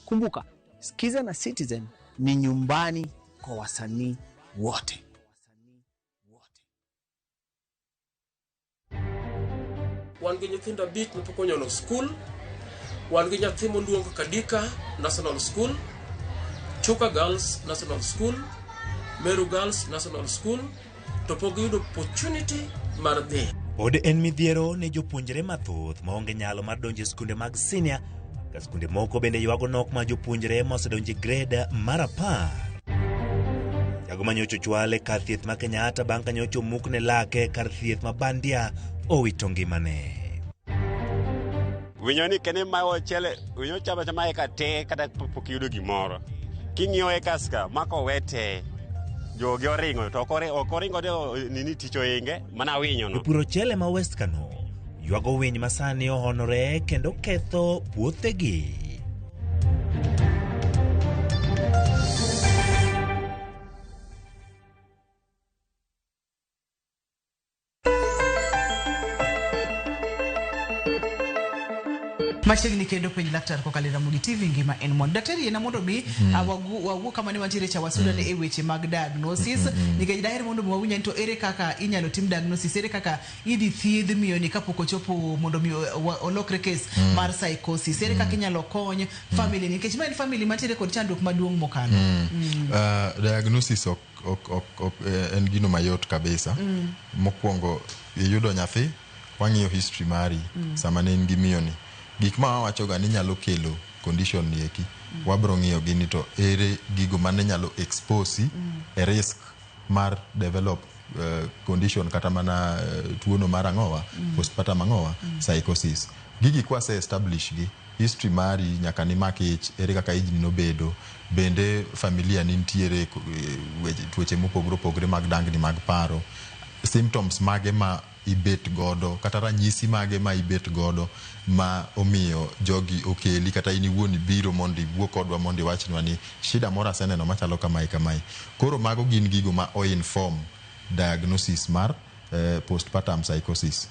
Kumbuka, Sikiza na Citizen ni nyumbani kwa wasanii wote. Wan gi nyithindo 5 mapok onyono skul. Wan gi nyathi moluong Kadika National School, Chuka Girls National School, Meru Girls National School, to pok giyudo opportunity mar dhi. Pod en midhiero ne jopuonjre mathoth maonge nyalo mar donjo e skunde mag senior, ka skunde moko bende ywago nok mar jopuonjre mosedonjo e grade mar 10. Jago manyocha ochwal e kar thieth ma Kenyatta bang' ka nyocha omukne lake kar thieth ma Bandia owito ngimane. Winyo ni kene ma ochele, winyo chama chama eka te kata pok iyudo gimoro. King'iyo ekas ka mako wete jogi oringo to ok oringo de nini tich oinge mana winyo no. Jopur ochele ma West Kano ywago winy ma sani ohonore kendo ketho puothegi. Machiegni kendo penj laktar kokalo e Ramogi TV ngima en mon. Daktari yiena mondo mi wawuo kama ne wantiere cha wasudane e weche mag diagnosis nikech daher mondo mi wawinj ni to ere kaka inyalo tim diagnosis, ere kaka idhi thiedh miyo ni kapok ochopo mondo mi olokre case mar psychosis, ere kaka inyalo kony family nikech ma en family mantiere kod chandruok maduong' mokalo. Diagnosis ok en gino mayot kabisa. Mokwongo iyudo nyathi, wang'iyo history mari sama ne in gi miyo ni. Gik ma wawacho ga ni nyalo kelo condition ni eki, wabro ng'iyo gi ni to ere gigo mane nyalo expose e risk mar develop condition kata mana tuono mar ang'owa, postpartum ang'owa, psychosis. Gigi kwase establish gi history mari nyaka ni mak ich, ere kaka ijni nobedo, bende familia ni nitiere tuoche mopogore opogore mag dangni mag paro, symptoms mage ma ibet godo kata ranyisi mage ma ibet godo ma omiyo jogi okeli kata in iwuon ibiro mondo iwuo kodwa mondo iwachnwa ni shida moro aseneno machalo kamae kamae. Koro mago gin gigo ma o-inform diagnosis mar postpartum psychosis.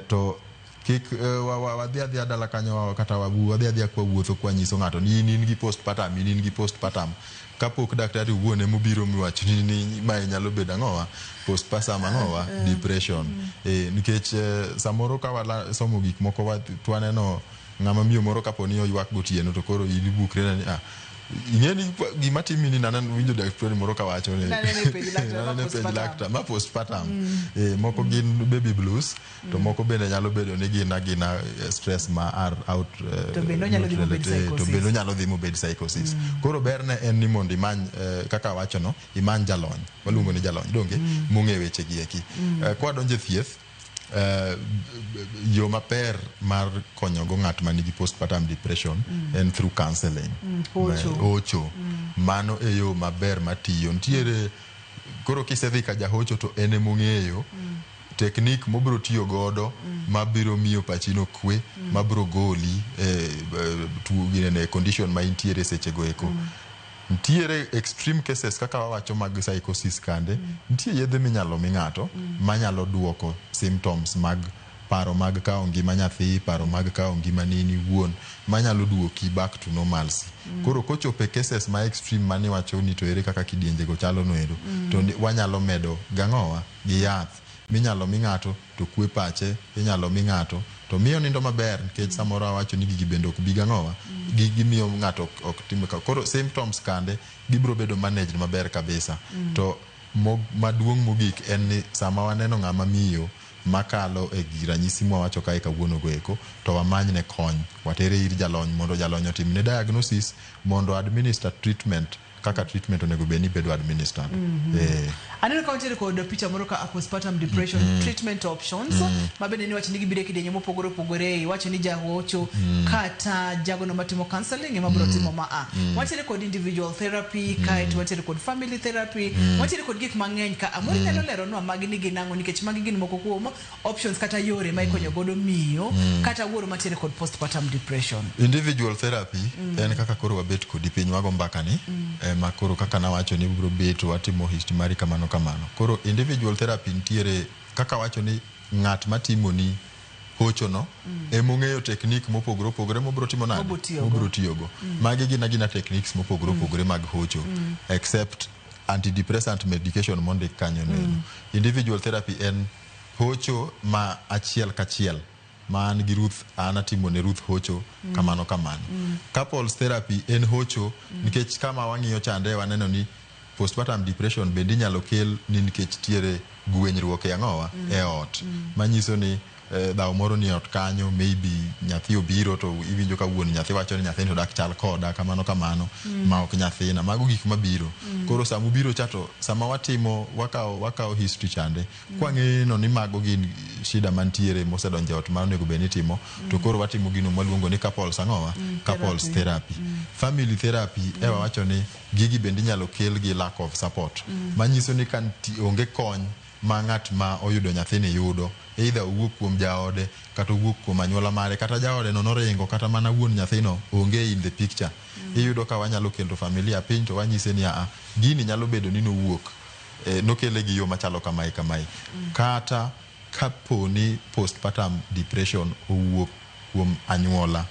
To kik wadhi adhiya dala kanyo kata wadhi adhiya kwawuotho kwanyiso ng'ato ni in gi postpartum, in gi postpartum, kapok daktari owuon emobiro miwacho ni mae nyalo bedo ang'owa, postpartum ang'owa, depression. Nikech samoro ka wasomo gik moko to waneno ng'ama miyo moro kapo ni oywak gotieno to koro in ibukri ni ah, ing'e ni gima timi ni naneno winjo daktari moro kawacho ni Naneno e penj laktar, ma naneno e penj postpartum. laktar ma postpartum. Moko gin baby blues to moko bende nyalo bedo ni gin agina stress ma are out To bende onyalo dhi not mobed related, to psychosis. bende onyalo dhi mobed psychosis. Koro berne en ni mondo imany kaka awachono, imany jalony, waluongo ni jalony donge, mong'e weche gi eki. Kwadonjo e thieth, yo maber mar konyogo ng'at ma nigi postpartum depression en through counseling. Hocho. Hocho. Mano e yo maber matiyo. Nitiere koro kisedhi ka jahocho to en emong'eyo technique mobiro tiyo godo mabiro miyo pachino kwe, mabiro goli e tuo ginene condition ma intiere seche go eko. Nitiere extreme cases kaka wawacho mag psychosis kande, nitie yedhe minyalo mi ng'ato manyalo duoko symptoms mag paro mag kawo ngima nyathi, paro mag kawo ngimani in iwuon, manyalo duoki back to normalcy. Koro kochopo e cases ma extreme maniwacho ni to ere kaka kidienje go chalo noero, to wanyalo medo gang'owa gi yath minyalo mi ng'ato to kwe pache, inyalo mi ng'ato to miyo nindo maber nikech samoro awacho ni gigi bende ok bi gang'owa, gigi miyo ng'ato ok tim koro symptoms kande gibiro bedo managed maber kabisa. To maduong' mogik en ni sama waneno ng'ama miyo makalo e gi ranyisi mwawacho kae kawuono go eko, to wamanyne kony, watere ir jalony mondo jalony otimne diagnosis mondo administer treatment kaka treatment onego bed ni bedo administered. Aneno ka wantiere kod picha moro ka postpartum depression treatment options ma bende niwacho ni gibiro e kidienje mopogore opogore, iwacho ni jahocho kata jagono matimo counseling ema biro timo ma a. Wantiere kod individual therapy, kaeto wantiere kod family therapy, wantiere kod gik mang'eny ka. Amoro inyalo leronwa magi ni gin ang'o nikech magi gin moko kuom options kata yore ma ikonyo godo miyo kata wuoro mantiere kod postpartum depression. Individual therapy en kaka koro wabet kodi piny wago mbaka ni, ma koro kaka nawacho ni biro bet watimo history mari kamano kamano. Koro individual therapy nitiere kaka wacho ni ng'at matimoni hochono emong'eyo technique mopogore opogore mobiro timo nade, Mobiro tiyogo. mobiro tiyogo. Magi gin agina techniques mopogore opogore mag hocho except antidepressant medication mondik kanyo noendo. Individual therapy en hocho ma achiel kachiel ma an gi Ruth, an atimo ne Ruth hocho kamano kamano. Couples therapy en hocho nikech kama wang'iyo chande waneno ni postpartum depression bende inyalo kel ni nikech tiere gwenyruok e ang'owa e ot, manyiso ni dhawo moro ni e ot kanyo, maybe nyathi obiro to iwinjo ka wuon nyathi wacho ni nyathini to dak chal koda kamano kamano ma ok nyathina. Mago gik mabiro. Koro sama ubiro cha to sama watimo wakawo history chande kwang'eyo ni mago gin shida mantiere mosedonjo e ot ma onego bed ni itimo, to koro watimo gino mwaluongo ni couples ang'owa, couples therapy. Family therapy ewa wacho ni gigi bende inyalo kel gi lack of support, manyiso ni ka onge kony ma ng'at ma oyudo nyathini yudo, either owuok kuom jaode kata owuok kuom anyuola mare kata jaode no noringo kata mana wuon nyathino onge in the picture. Iyudo ka wanyalo kelo familia piny to wanyise ni aa, gini nyalo bedo ni nowuok nokele gi yo machalo kamae kamae. Kata kapo ni postpartum depression owuok kuom anyuola,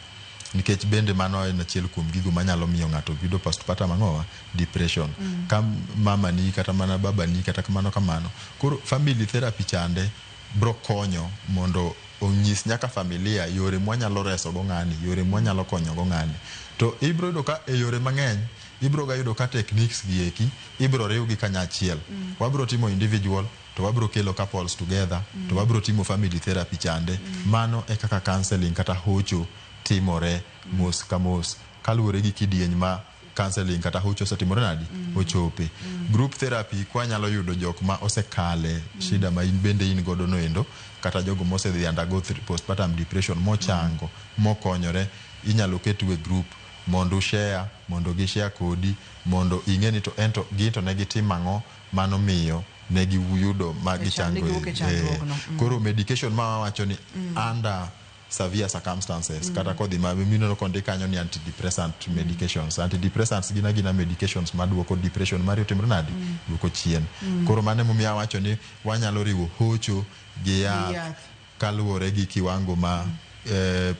Nikech bende mano en achiel kuom gigo manyalo miyo ng'ato yudo postpartum ang'owa depression. Ka mamani kata mana babani kata kamano kamano. Koro family therapy chande bro konyo mondo onyis nyaka familia yore mwanyalo reso go ng'ani, yore mwanyalo konyo go ng'ani. To ibro yudo ka e yore mang'eny ibro ga yudo ka techniques gi eki ibro riw gi kanyachiel. Wabro timo individual to wabro kelo couples together to wabro timo family therapy chande. Mano e kaka counseling kata hocho timore mos ka mos kaluwore gi kidieny ma counseling kata hocho osetimore nadi ochope. Group therapy kwanyalo yudo jok ma osekale shida ma in bende in godo noendo kata jogo mosedhi undergo postpartum depression mochango mokonyore inyalo ketu e group mondo ushare mondo gishare kodi mondo ing'e ni to ento gin to ne gitimo ang'o mano miyo ne giyudo ma gichango ne giwuok e chandruogno. Koro medication ma wawacho ni under severe circumstances kata kodhi ma mineno kondik kanyo ni antidepressant medications. Antidepressants gin agina medications maduoko depression mari otimre nadi duoko chien. Koro mano emomiyo awacho ni wanyalo riwo hocho gi yath yath. kaluwore gi kiwango ma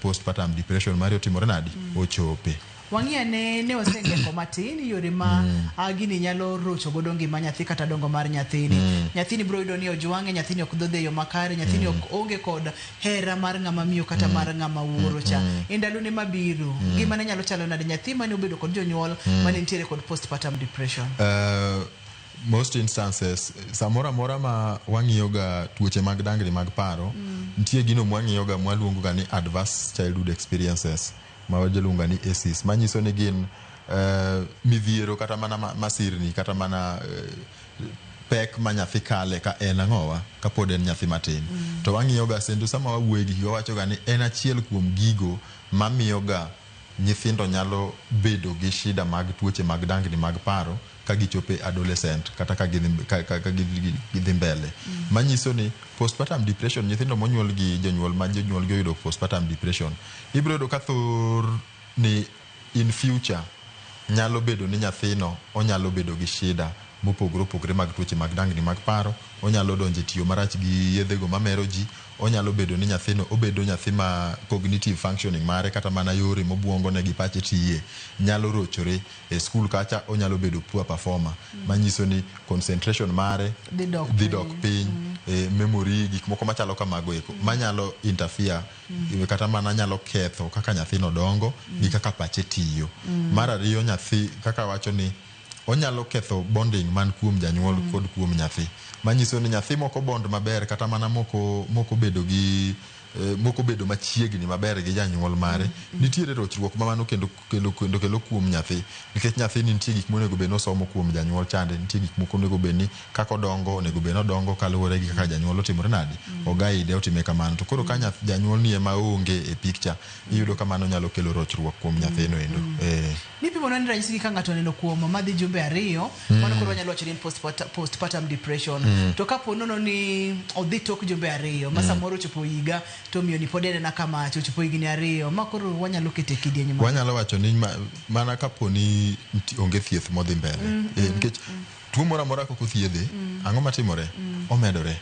postpartum depression mari otimore nadi ochope. Wang'i ane ne wasengeko matin yore ma gini nyalo rocho godo ngima nyathi kata dongo mar nyathini. Nyathini biro yudo ni ojwang'e, nyathini ok dhodhe e yo makare, nyathini ok onge kod hera mar ng'ama miyo kata mar ng'ama wuoro cha. E ndalone mabiro, ngimane nyalo chalo nade nyathi mane obedo kod jonyuol mane nitiere kod postpartum depression? Most instances samoro amora ma wang'iyo ga tuoche mag dangni mag paro nitie gino mwang'iyo ga mwaluongo ga ni adverse childhood experiences ma wajaluongo ni ACEs manyiso ni gin midhiero kata mana masirni kata mana pek ma nyathi kale ka en ang'owa kapod en nyathi matin. To wang'iyo ga kendo sama wawuoye gi wawacho ga ni en achiel kuom gigo mamiyo ga nyithindo nyalo bedo gi shida mag tuoche mag dangni mag paro ka gichopo e adolescent kata ka gidhi mbele. Manyiso ni postpartum depression nyithindo monyuol gi jonyuol ma jonyuol gi oyudo postpartum depression ibiro yudo ka thor ni in future nyalo bedo ni nyathino onyalo bedo gi shida mopogore opogore mag tuoche mag dangni mag paro, onyalo donjo e tiyo marach gi yedhego mamero ji, onyalo bedo ni nyathino obedo nyathi ma cognitive functioning mare kata mana yore mobuongo ne gi pache tiye nyalo rochore e skul kacha onyalo bedo poor performer manyiso ni concentration mare Dhi dok dhi dok piny, memory gik moko machalo kamago eko manyalo interfere kata mana nyalo ketho kaka nyathino dongo gi kaka pache tiyo. Mar ariyo nyathi kaka wacho ni onyalo ketho bonding man kuom janyuol kod kuom nyathi manyiso ni nyathi moko bond maber kata mana moko bedo gi moko bedo machiegni maber gi janyuol mare nitiere rochruok ma mano kendo kelo kendo kelo kuom nyathi nikech nyathi nitie gik monego bed ni osomo kuom janyuol chande nitie gik moko onego bed ni kaka odongo onego bed ni odongo kaluwore gi kaka janyuol otimore nadi ogaide otime kamano to koro ka janyuol ni ema onge e picture iyudo ka mano nyalo kelo rochruok kuom nyathino endo. Nipimo ni ranyisi gi ka ng'ato oneno kuom madhi jumbe 2 mano koro wanyalo wacho ni en postpartum depression. To kapo nono ni odhi tok jumbe 2 ma samoro ochopo higa to miyo ni pod en ena kamacha ochopo higni 2 ma koro wanyalo kete e kidieny ma wanyalo wacho ni mana kapo ni onge thieth modhi mbele nikech tuo moro amora kok othiedhe ang'o matimore omedore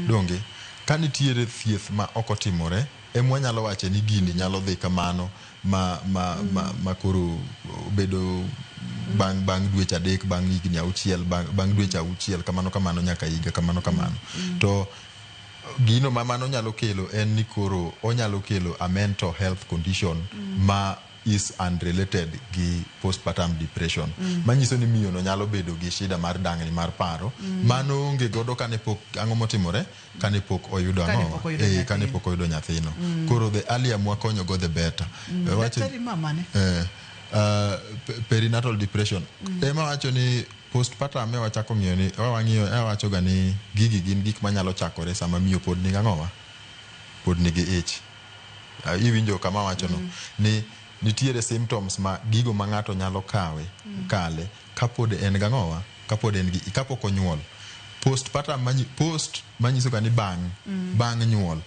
donge ka nitiere thieth ma ok otimore ema wanyalo wacho ni gini nyalo dhi kamano ma koro bedo bang' dweche 3 bang' higni 6 bang' dweche 6 kamano kamano nyaka higa kamano kamano. To gino ma mano nyalo kelo en ni koro onyalo kelo a mental health condition ma is unrelated gi postpartum depression manyiso ni miyo no nyalo bedo gi shida mar dangni mar paro mano onge godo kane pok ang'o motimore kane pok oyudo Kane ang'o pok oyudo nyathino. Kane pok oyudo nyathino. Koro the earlier mwakonyo go the better. Daktari mamane Perinatal depression ema wacho ni postpartum e wachako ng'iyo ni wang'iyo e wacho ga ni gigi gin gik manyalo chakore sama miyo pod nigi ang'owa pod nigi ich. Iwinjo kama wacho no ni nitiere symptoms ma gigo ma ng'ato nyalo kawe kale kapod en gang'owa kapod en gi kapok onyuol. Postpartum post manyiso ga ni bang' bang' nyuol.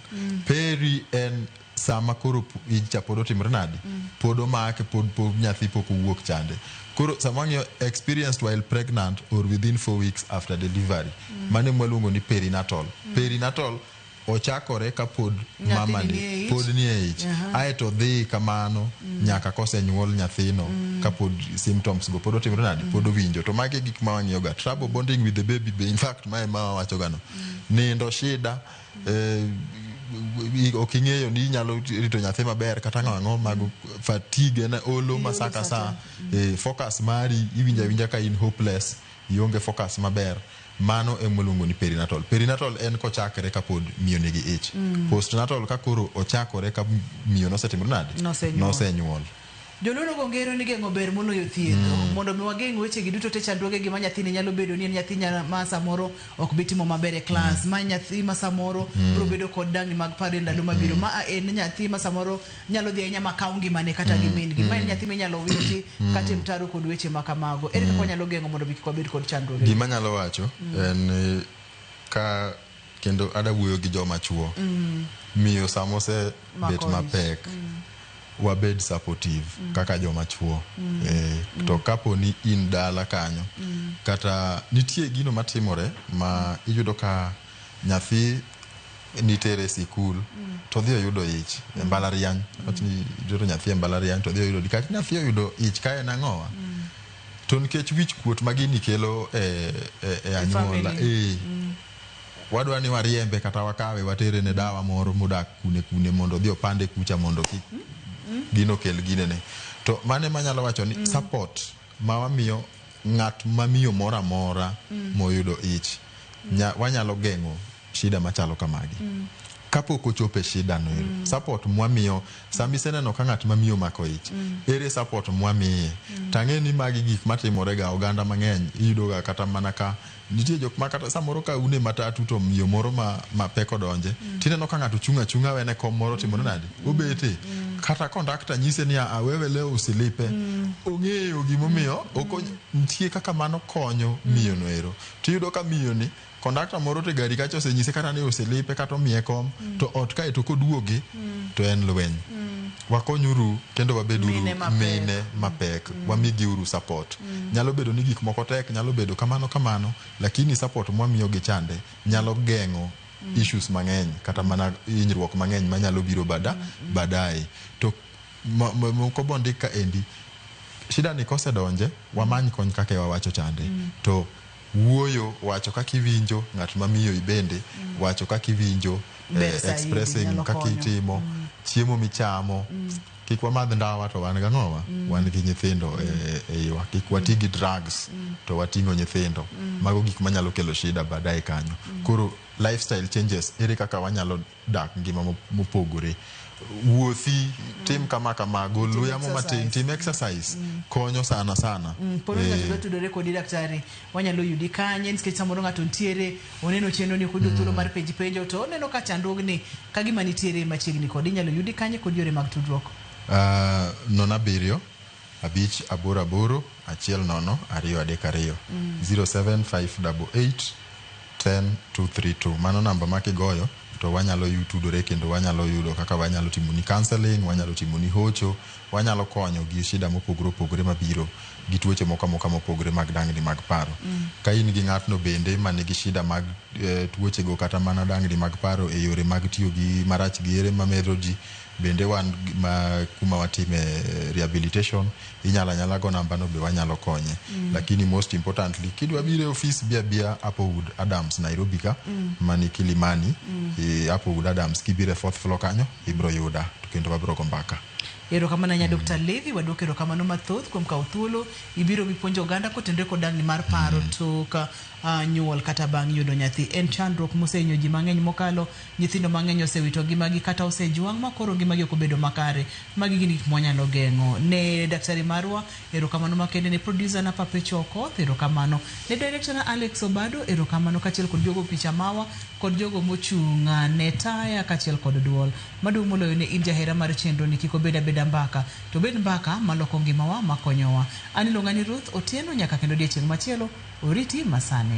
Peri en sama koro ich cha pod otimore nadi pod omake pod nyathi pok owuok chande. Koro sama wang'iyo experienced while pregnant or within 4 weeks after delivery mano ema waluongo ni perinatal. Perinatal Ochakore kapod Nyathini mama ni e ni ich. pod ni e ich. Aeto dhi kamano nyaka kosenyuol nyathino kapod symptoms go pod otimore nade, pod owinjo. To magi e gik ma wang'iyo ga. Trouble bonding with the baby be in fact mae ma wawacho ga no. Nindo shida, ok ing'eyo ni inyalo rito nyathi maber kata ang'o ang'o mago fatigue en olo ma sa ka sa, focus mari iwinjo awinja ka in hopeless, ionge focus maber. Mano ema iluongo ni perinatal. Perinatal en kochakre kapod miyo nigi ich. Postnatal ka koro ochakore ka miyo nosetimore nade? Nosenyuol. Nosenyuol. Joluo nogo ngero ni geng'o ber moloyo thiedho. Mondo mi wageng' wechegi duto te chandruoge gi ma nyathini nyalo bedo ni en nyathi ma samoro ok bi timo maber e klas, ma nyathi ma samoro biro bedo kod dangni mag paro e ndalo mabiro, ma en nyathi ma samoro nyalo dhi ahinya ma kaw ngimane kata gi min gi, ma en nyathi minyalo witi kata e mtaro kod weche ma kamago. Ere kaka wanyalo geng'o mondo mi kik wabed kod chandruoge? Gima anyalo wacho en ni ka kendo ada wuoyo gi joma chuo, miyo sama osebet Mako ich. mapek, wabed supportive kaka joma chuo. To kapo ni in dala kanyo, kata nitie gino matimore ma iyudo ka nyathi nitere sikul to odhi oyudo ich e mbalariany. Wach ni itero nyathi e mbalariany to odhi oyudo nikech nyathi oyudo ich ka en ang'owa, to nikech wich kuot ma gini kelo e anyuola, family. wadwa ni wariembe kata wakawe watere ne dawa moro modak kune kune mondo odhi opande kucha mondo kik gino kel ginene. To mano ema anyalo wacho ni support ma wamiyo ng'at mamiyo moro amora moyudo ich, wanyalo geng'o shida machalo kamagi kapok ochopo e shida no ero. Support mwamiyo sama iseneno ka ng'at mamiyo omako ich, ere support mwamiye? Tang'e ni magi gik matimore ga oganda mang'eny. Iyudo ga kata mana ka nitie jok ma kata samoro ka un e matatu to miyo moro ma pek odonje, tineno ka ng'ato chung' achung'a wene kom moro timore nade, obete. Kata kondakta nyise ni "Ah, wewe leo usilipe." Ong'eyo gimomiyo ok nitie kaka mano konyo miyo no ero. Tiyudo ka miyo ni kondakta moro to e gari kacha osenyise kata ni usilipe kata omiye kom to ot kae to koduogi to en lweny. Wakonyuru kendo wabeduru Mine mapek. mine mapek, wamigiuru support. Nyalo bedo ni gik moko tek, nyalo bedo kamano kamano, lakini support mwamiyogi chande nyalo geng'o issues mang'eny kata mana hinyruok mang'eny manyalo biro baadaye. To moko bondik ka endi shida ni kosedonje, wamany kony kaka wawacho chande. To wuoyo, wacho kaka iwinjo ng'at mamiyo ibende wacho kaka iwinjo, Ber saidi, expressing nyalo kaka konyo. itimo, chiemo michamo. Kik wamadh ndawa to wan gang'owa, wan gi nyithindo e iwa. Kik wati gi drugs to wating'o nyithindo. Mago gik manyalo kelo shida baadaye kanyo. Koro lifestyle changes, ere kaka wanyalo dak ngima mopogore? Wuothi, tim kama kama, gol Tim luya mo matin, exercise. tim exercise konyo sana sana. Poro ng'ato dwa tudore kodi daktari, wanyalo yudi kanye? Nikech samoro ng'ato nitiere oneno chenro ni ok oyudo thuolo mar penji penjo to oneno ka chandruogni ka gima nitiere machiegni kodi, inyalo yudi kanye kod yore mag tudruok? 07 588 10 232. 07588 10232. Mano namba ma kigoyo to wanyalo tudore kendo wanyalo yudo kaka wanyalo timoni counseling, wanyalo timoni hocho, wanyalo konyo gi shida mopogore opogore mabiro gi tuoche moko amoka mopogore mag dangni mag paro. Ka in gi ng'atno bende manigi shida mag tuochego kata mana dangni mag paro e yore mag tiyo gi marach gi yedhe mamero ji, bende wan ma kuma watime rehabilitation, inyalo anyala go namba no be wanyalo konye. Lakini most importantly, kidwa biro e ofis, bi abia Applewood Adams Nairobi ka, mani Kilimani. Applewood Adams, kibiro e fourth floor kanyo ibro yuda to kendo wabro go mbaka. Erokamano ahinya Dr. Levi, waduoko erokamano mathoth kuom kawo thuolo ibiro mipuonjo oganda kotenore kod dangni mar paro tok nyuol kata bang' yudo nyathi. En chandruok mosehinyo ji mang'eny mokalo, nyithindo mang'eny osewito ngimagi kata osejwang' ma koro ngimagi ok obedo makare. Magi gin gik mwanyalo geng'o. Ne daktari marwa, erokamano makende. Ne producer na Papecho Okoth, erokamano. Ne director na Alex Obado, erokamano, kaachiel kod jogo picha mawa kod jogo mochung' ne taya kaachiel kod duol. Maduong' moloyo ne in jahera mar chenro ni kik obed abeda mbaka, to obed mbaka maloko ngimawa makonyowa. An iluonga ni Ruth Otieno, nyaka kendo odiechieng' machielo, oriti masani.